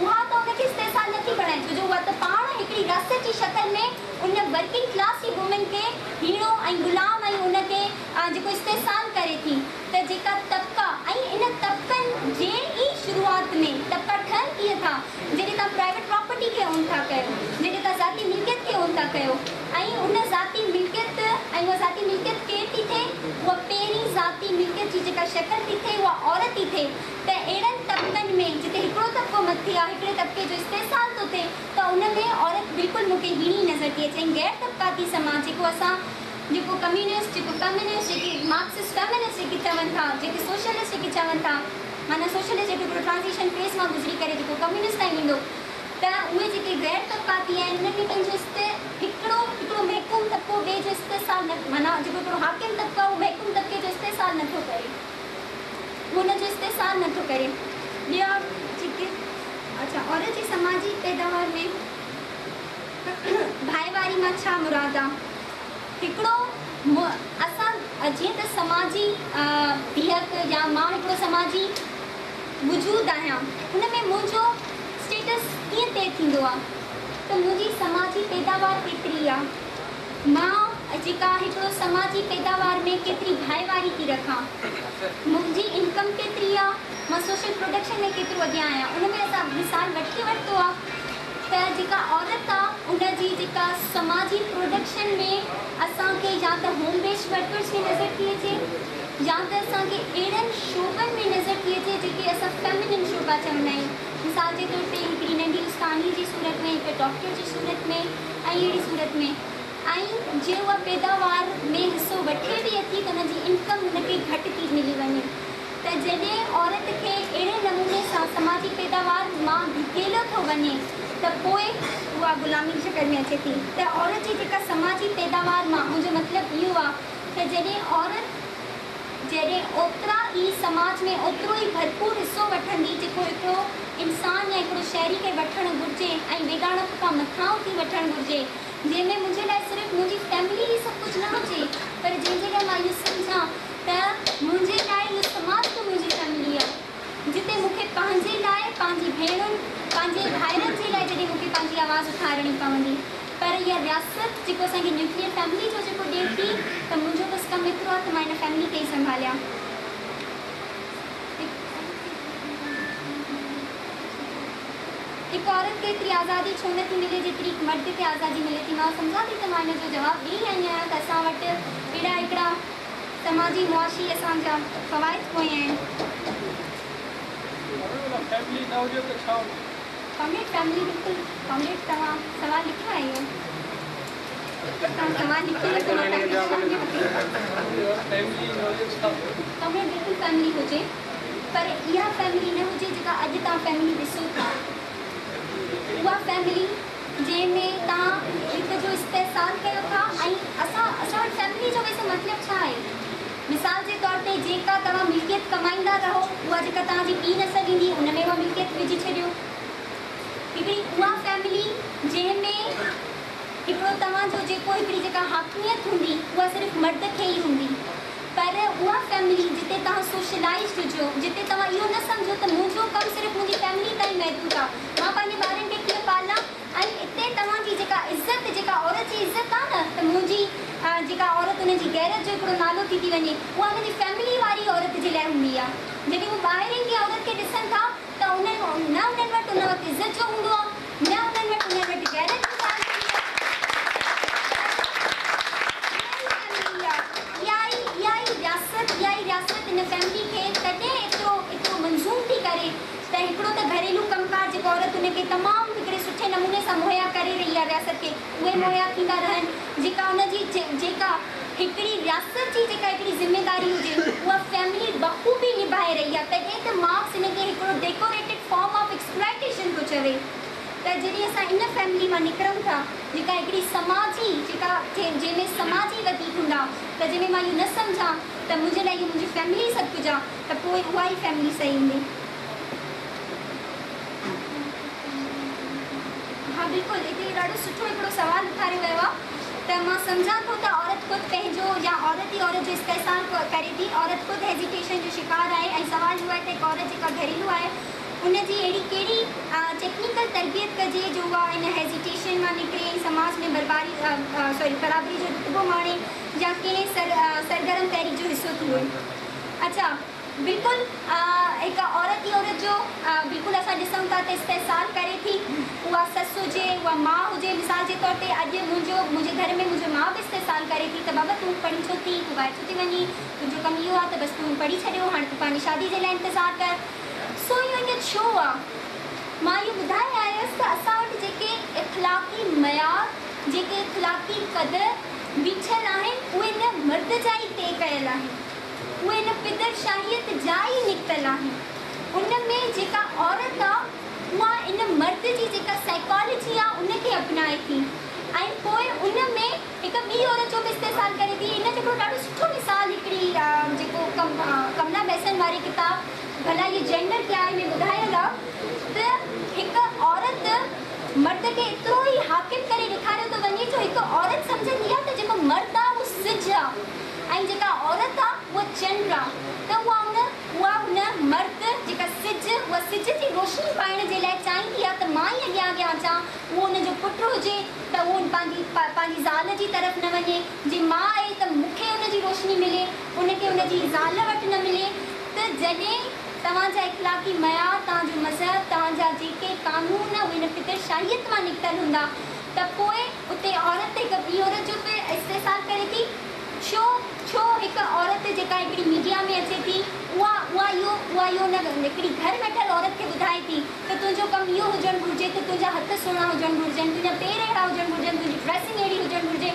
اها ته ان کي استحصال نٿي بڻائي ڇو جو اها ته پاڻ هڪڙي رياست جي شڪل ۾ ان ورڪنگ ڪلاس جي وومين کي هيڻو ۽ غلام ۽ ان کي جيڪو استحصال ڪري ٿي ته جيڪا طبقا ۽ ان طبقن جي ئي شروعات ۾ طبقا ٺهن ڪيئن ٿا جڏهن توهان پرائيويٽ پراپرٽي کي اون ٿا ڪيو جڏهن توهان ذاتي ملڪيت کي اون ٿا ڪيو ۽ ان ذاتي ملڪيت ۽ اها ذاتي ملڪيت ڪير ٿي ٿئي اها پهرين ذاتي ملڪيت جي جيڪا شڪل ٿي ٿئي اها عورت ٿي ٿئي ته اهڙن طبقن ۾ جتي هڪڙو طبقو مٿي آ هڪڙي طبقي جو استحصال ٿو ٿئي ته ان ۾ عورت بلڪل مون کي هيڻي نظر ٿي اچي ۽ غير طبقاتي سماج جيڪو اسان جيڪو ڪميونسٽ جيڪو فيمنسٽ جيڪي مارڪسسٽ فيمنسٽ جيڪي چون ٿا جيڪي سوشلسٽ جيڪي چون ٿا معنيٰ سوشلسٽ جيڪو هڪڙو ٽرانزيشن فيز مان گذري ڪري جيڪو ڪميونسٽ تائين ويندو ته اهي جيڪي غير طبقاتي آهن انهن ۾ پنهنجو است هڪڙو هڪڙو محڪوم طبقو ٻئي جو استحصال نه معنيٰ جيڪو هڪڙو حاڪم طبقو آهي اهو محڪوم طبقي جو استحصال نه ٿو ڪري اهو ان جو استحصال نه ٿو ڪري ٻيا جيڪي اڇا عورت جي سماجي پيداوار ۾ ڀائيواري مان ڇا مراد آ؟ هڪڙو اسان جيئن ته سماجي بيهڪ يا مان هڪڙو سماجي وجود آهيان ان ۾ منهنجو اسٽيٽس ڪيئن طئي ٿيندو آ ته منهنجي سماجي پيداوار ڪيتري آ مان جيڪا هڪڙو سماجي پيداوار ۾ ڪيتري ڀائيواري ٿي رکان منهنجي انڪم ڪيتري آ مان سوشل پروڊڪشن ۾ ڪيترو اڳيان آهيان ان ۾ اسان مثال وٺي ورتو آ ته جيڪا عورت آ ان جي جيڪا سماجي پروڊڪشن ۾ اسان کي يا ته هوم بيسڊ ورڪرز ۾ نظر ٿي اچي يا ته اسان کي اهڙن شعبن ۾ نظر ٿي اچي جيڪي اسان فيمنن شعبا چوندا آهيون مثال جي طور تي هڪڙي ننڍي استاني جي صورت ۾ هڪ ڊاڪٽر جي صورت ۾ ۽ اهڙي صورت ۾ ۽ جي اها پيداوار ۾ حصو وٺي به اٿي ته ان جي انڪم ان کي گهٽ ٿي ملي وڃي ته جڏهن عورت کي اهڙي نموني سان سماجي پيداوار مان ڌڪيليو ٿو وڃي ته پوء اها غلامي جي شڪل ۾ اچي ٿي ته عورت جي جيڪا سماجي پيداوار مان منهنجو مطلب اهو آ ته جڏهن عورت جڏهن اوترا ئي سماج ۾ اوترو ئي ڀرپور حصو وٺندي جيڪو هڪڙو انسان يا هڪڙو شهري کي وٺڻ گهرجي ۽ ويڳاڻپ کان مٿانهون ٿي وٺڻ گهرجي جنهن ۾ منهنجي لاء صرف منهنجي فيملي ئي سڀ ڪجهه نه هجي پر جنهن جي لاء مان اهو سمجهان ته منهنجي لاء اهو سماج به منهنجي فيملي آ جتي مون کي پنهنجي لاء پنهنجي ڀيڻن پنهنجي ڀائرن جي لاء جڏهن مون کي پنهنجي آواز اٿارڻي پوندي پر اها رياست جيڪو اسان کي نيوڪليئر فيملي جو جيڪو ڏي ٿي ته منهنجو بس ڪم ايترو آ ته مان ان فيملي کي ئي سنڀاليان. هڪ عورت کي ايتري آزادي ڇو نه ٿي ملي جيتري هڪ مرد کي آزادي ملي ٿي؟ مان سمجهان ٿي ته مان ان جو جواب ڏئي آئي آهيان ته اسان وٽ اهڙا هڪڙا سماجي معاشي اسان جا فوائد ڪونهن آهن. فيملي نه هجي ته ڇا هجي؟ ڪامريڊ فيملي بلڪل ڪامريڊ توهان سوال لکيو آهي اهو توهان سوال لکي ورتو مان توهان کي جواب ڏيان ٿي. فيملي نه هجي ڇا هجي؟ ڪامريڊ بلڪل فيملي هجي پر اها فيملي نه هجي جيڪا اڄ توهان فيملي ڏسو ٿا اها فيملي جنهن ۾ توهان هڪ جو استحصال ڪيو ٿا ۽ اسان اسان وٽ فيملي جو ويسي مطلب ڇا آهي؟ مثال جي طور تي جيڪا توهان ملڪيت ڪمائيندا رهو اها جيڪا توهان جي ٻي نسل ايندي ان ۾ اها ملڪيت وجهي ڇڏيو. هڪڙي اها فيملي جنهن ۾ هڪڙو توهان جو جيڪو هڪڙي جيڪا حاڪميت هوندي اها صرف مرد کي ئي هوندي پر اها فيملي جتي توهان سوشلائيزڊ هجو جتي توهان اهو نه سمجهو ته منهنجو ڪم صرف منهنجي فيملي تائين محدود آهي مان پنهنجي ٻارن کي ڪيئن پالان ۽ اتي توهان جي جيڪا عزت جيڪا عورت جي عزت آ نه ته منهنجي جيڪا عورت ان جي غيرت جو هڪڙو نالو ٿي ٿي وڃي اها ان جي فيملي واري عورت جي لاء هوندي آ جڏهن هو ٻاهرين ڪنهن عورت کي ڏسن ٿا ته انهن نه انهن وٽ ان وقت عزت جو هوندو آ نه انهن وٽ انهن وٽ غيرت جي ڳالهه هوندي آ اها ئي اها ئي رياست اها ئي رياست ان فيملي کي تڏهن ايترو ايترو منظوم ٿي ڪري ته هڪڙو ته گهريلو ڪم ڪار جيڪو عورت ان کي تمام هڪڙي سٺي نموني سان مهيا ڪري رهي آهي رياست کي اهي مهيا ٿيندا رهن جيڪا ان جي جيڪا هڪڙي رياست جي جيڪا هڪڙي ذميداري هجي اها فيملي بخوبي ته مارڪس ان کي هڪڙو ڊيڪوريٽيڊ فارم آف ايڪسپلائٽيشن ٿو چوي ته جڏهن اسان ان فيملي مان نڪرون ٿا جيڪا هڪڙي سماجي جيڪا جنهن ۾ سماجي وڌيڪ هوندا ته جنهن ۾ مان اهو نه سمجهان ته منهنجي لاء اهو منهنجي فيملي سڀ ڪجهه آ ته پوء اها ئي فيملي صحيح هوندي. ها بلڪل هتي ڏاڍو سٺو هڪڙو سوال اٿاريو ويو آ ته مان سمجهان ٿو ته عورت خود پنهنجو يا عورت ئي عورت جو استحصال ڪري ٿي عورت خود هيزيٽيشن جو شڪار آهي ۽ سوال اهو آهي ته هڪ عورت جيڪا گهريلو آهي ان جي اهڙي ڪهڙي ٽيڪنيڪل تربيت ڪجي جو اها ان هيزيٽيشن مان نڪري ۽ سماج ۾ برباري سوري برابري جو رتبو ماڻي يا ڪنهن سرگرم تحريڪ جو حصو ٿي وڃي. اڇا بلڪل هڪ عورت ئي عورت جو بلڪل اسان ڏسون ٿا ته استحصال ڪري ٿي اها سس هجي اها ماء هجي مثال جي طور تي اڄ منهنجو منهنجي گهر ۾ منهنجو ماء به استحصال ڪري ٿي ته بابا تون پڙهين ڇو ٿي تون ٻاهر ڇو ٿي وڃين تنهنجو ڪم اهو آهي ته بس تون پڙهي ڇڏيو هاڻي تون پنهنجي شادي جي لاء انتظار ڪر سو اهو ائين ڇو آ؟ مان اهو ٻڌائي آيس ته اسان وٽ جيڪي اخلاقي معيار، جيڪي اخلاقي قدر بيٺل آهن، اهي نه مرد جا ئي طئي ڪيل آهن، اهي نه پدر شاهيت جا ئي نڪتل آهن. ان ۾ جيڪا عورت آ، اها ان مرد جي جيڪا سائيڪالاجي آ، ان کي اپنائي ٿي ۽ پوء ان ۾ هڪ ٻي عورت جو به استحصال ڪري ٿي. ان جو هڪڙو ڏاڍو سٺو مثال هڪڙي جيڪو ڪملا بيسن واري ڪتاب ڀلا يي جينڊر ڪيا هي ۾ ٻڌايل آ ته هڪ عورت مرد کي ايترو ئي حاڪم ڪري ڏيکاريو ٿو وڃي جو هڪ عورت سمجهندي آ ته جيڪو مرد آ اهو سج آ ۽ جيڪا عورت آ اها چنڊ آ ته اها ان اها ان مرد جيڪا سج اها سج جي روشني پائڻ جي لاء چاهيندي آ ته مان ئي اڳيان اڳيان اچان اهو ان جو پٽ هجي ته اهو پنهنجي پنهنجي زال جي طرف نه وڃي، جي ماء آهي ته مون کي ان جي روشني ملي، ان کي ان جي زال وٽ نه ملي ته جڏهن توهان جا اخلاقي معيار، توهان جو مذهب، توهان جا جيڪي قانون اهي ان فطر شاهيت مان نڪتل هوندا ته پوء اتي عورت هڪ ٻي عورت جو به استحصال ڪري ٿي. ڇو ڇو هڪ عورت جيڪا هڪڙي ميڊيا ۾ اچي ٿي اها اها اهو اها اهو ان هڪڙي گهر ويٺل عورت کي ٻڌائي ٿي ته تنهنجو ڪم اهو هجڻ گهرجي ته تنهنجا هٿ سهڻا هجڻ گهرجن، تنهنجا پير اهڙا هجڻ گهرجن، تنهنجي ڊريسنگ اهڙي هجڻ گهرجي.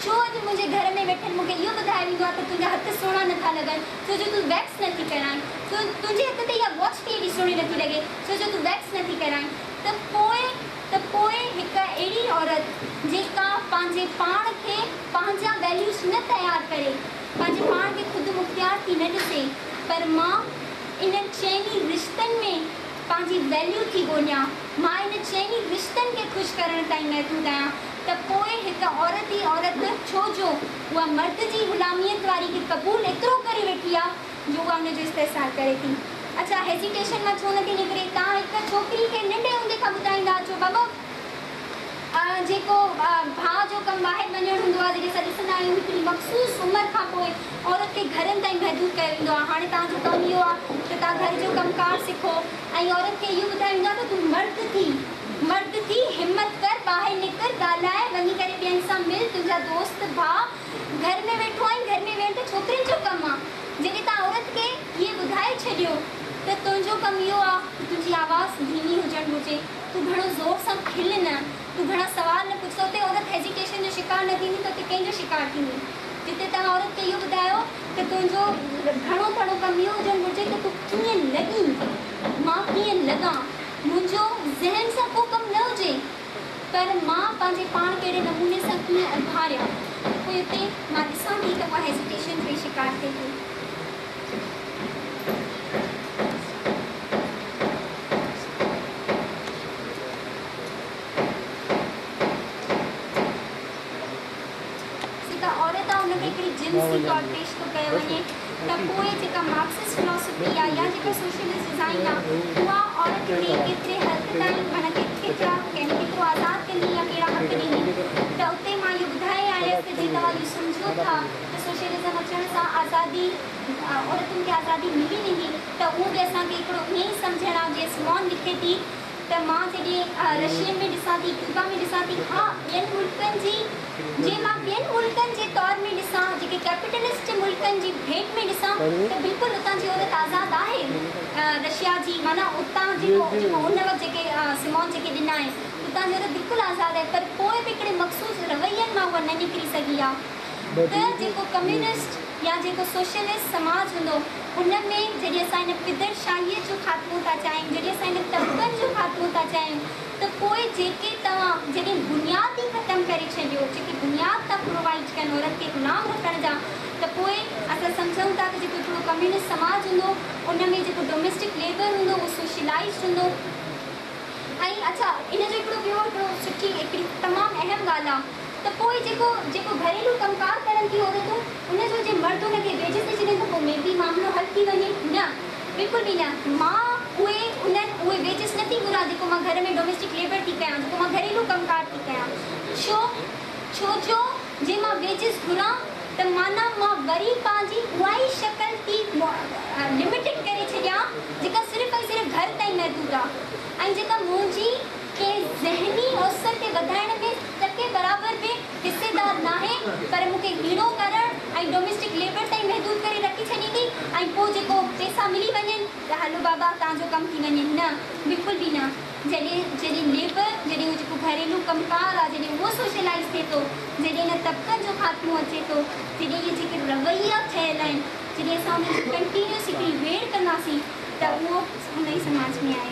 ڇو اڄ منهنجي گهر ۾ ويٺل مون کي اهو ٻڌايو ويندو آهي ته تنهنجا هٿ سهڻا نه ٿا لڳن ڇو جو تون ويڪس نه ٿي ڪرائين، تنهنجي هٿ تي اها واچ به ايڏي سهڻي نه ٿي لڳي ڇو جو تون ويڪس نه ٿي ڪرائين ته پوء ته پوء هڪ اهڙي عورت جيڪا پنهنجي پاڻ کي پنهنجا ويليوز نه تيار ڪري، پنهنجي پاڻ کي خود مختيار ٿي نه ڏسي پر مان انهن چئني رشتن ۾ پنهنجي ويليو ٿي ڳوليان، مان ان چئني رشتن کي خوش ڪرڻ تائين محدود آهيان ته پوء هڪ عورت ئي عورت ڇو جو اها مرد جي غلاميت واري کي قبول ايترو ڪري ويٺي آ جو اها ان جو استحصال ڪري ٿي. اڇا هيزيٽيشن مان ڇو نٿي نڪري؟ توهان هڪ ڇوڪري کي ننڍي هوندي کان ٻڌائيندا اچو بابا جيڪو ڀاء جو ڪم ٻاهر وڃڻ هوندو آهي جڏهن اسان ڏسندا آهيون هڪڙي مخصوص عمر کان پوء عورت کي گهرن تائين محدود ڪيو ويندو آهي هاڻي توهان جو ڪم اهو آهي ته توهان گهر جو ڪم ڪار سکو ۽ عورت کي اهو ٻڌايو ويندو آهي ته تون مرد ٿي مرد ٿي همت ڪر ٻاهر نڪر ڳالهاء وڃي ڪري ٻين سان مل تنهنجا دوست ڀاء گهر ۾ ويٺو آهين گهر ۾ ويهڻ ته ڇوڪرين جو ڪم آهي جڏهن توهان عورت کي اهي ٻڌائي ڇڏيو ته تنهنجو ڪم اهو آهي ته تنهنجي آواز ڌيمي هجڻ گهرجي تون گهڻو زور سان کل نه، تون گهڻا سوال نه پڇ ته اتي عورت هيزيٽيشن جو شڪار نه ٿيندي ته اتي ڪنهن جو شڪار ٿيندي؟ جتي توهان عورت کي اهو ٻڌايو ته تنهنجو گهڻو تڻو ڪم اهو هجڻ گهرجي ته تون ڪيئن لڳين، مان ڪيئن لڳان، منهنجو ذهن سان ڪو ڪم نه هجي پر مان پنهنجي پاڻ کي اهڙي نموني سان ڪيئن اڀاريان، پوء اتي مان ڏسان ٿي ته اها هيزيٽيشن جو ئي شڪار ٿئي ٿي. جيڪا عورت آ ان کي هڪڙي جنسي طور پيش ٿو ڪيو وڃي ته پوء جيڪا مارڪسسٽ فلاسفي آ يا جيڪا سوشلسٽ ڊزائين آ اها عورت کي ڪيتري حد تائين معنيٰ ڪيترا يعني ڪيترو آزاد ڪندي يا ڪهڙا حق ڏيندي ته اتي مان اهو ٻڌائي آيس ته جي توهان اهو سمجهو ٿا ته سوشلزم اچڻ سان آزادي عورتن کي آزادي ملي ويندي ته اهو به اسان کي هڪڙو ائين ئي سمجهڻ آ جيئن سمون لکي ٿي ته مان جڏهن رشين ۾ ڏسان ٿي ڪيوبا ۾ ڏسان ٿي ها ٻين ملڪن جي جي مان ٻين ملڪن جي طور ۾ ڏسان جيڪي ڪيپيٽلسٽ ملڪن جي ڀيٽ ۾ ڏسان ته بلڪل اتان جي عورت آزاد آهي رشيا جي معنيٰ اتان جيڪو جيڪو ان وقت جيڪي سمون جيڪي ڏنا آهن اتان جي عورت بلڪل آزاد آهي پر پوء به هڪڙي مخصوص روين مان اها نه نڪري سگهي آ ته جيڪو ڪميونسٽ يا جيڪو سوشلسٽ سماج هوندو ان ۾ جڏهن اسان هن پدر شاهيء جو خاتمو ٿا چاهيون، جڏهن اسان هن طبقن جو خاتمو ٿا چاهيون ته پوء جيڪي توهان جڏهن بنياد ئي ختم ڪري ڇڏيو، جيڪي بنياد ٿا پرووائيڊ ڪن عورت کي غلام رکڻ جا ته پوء اسان سمجهون ٿا ته جيڪو هڪڙو ڪميونسٽ سماج هوندو ان ۾ جيڪو ڊوميسٽڪ ليبر هوندو اهو سوشلائيزڊ هوندو ۽ اڇا ان جو هڪڙو ٻيو هڪڙو سٺي هڪڙي تمام اهم ڳالهه آ ته پوء جيڪو جيڪو گهريلو ڪم ڪار ڪرن ٿيون عورتون ان جو جي مرد ان کي ويجز ڏئي ڇڏين ته پوء مي بي معاملو حل ٿي وڃي نه بلڪل به نه مان اهي انهن اهي ويجز نه ٿي گهران جيڪو مان گهر ۾ ڊوميسٽڪ ليبر ٿي ڪيان جيڪو مان گهريلو ڪم ڪار ٿي ڪيان ڇو ڇو جو جي مان ويجز گهران ته معنيٰ مان وري پنهنجي اها ئي شڪل ٿي لميٽيڊ ڪري ڇڏيان جيڪا صرف ۽ صرف گهر تائين محدود آ ۽ جيڪا منهنجي ڪنهن ذهني اوسر کي وڌائڻ ۾ ٽڪي برابر به حصيدار ناهي پر مون کي هيڻو ڪرڻ ۽ ڊوميسٽڪ ليبر تائين محدود ڪري رکي ڇڏيندي ۽ پوء جيڪو پيسا ملي وڃن ته هلو بابا توهان جو ڪم ٿي وڃي نه بلڪل به نه جڏهن جڏهن ليبر جڏهن اهو جيڪو گهريلو ڪم ڪار آ جڏهن اهو سوشلائيز ٿئي ٿو جڏهن ان طبقن جو خاتمو اچي ٿو جڏهن اهي جيڪي رويا ٺهيل آهن جڏهن اسان انهن جي ڪنٽينيوس هڪڙي ويڙهه ڪنداسين ته اهو ان ئي سماج ۾ آهي.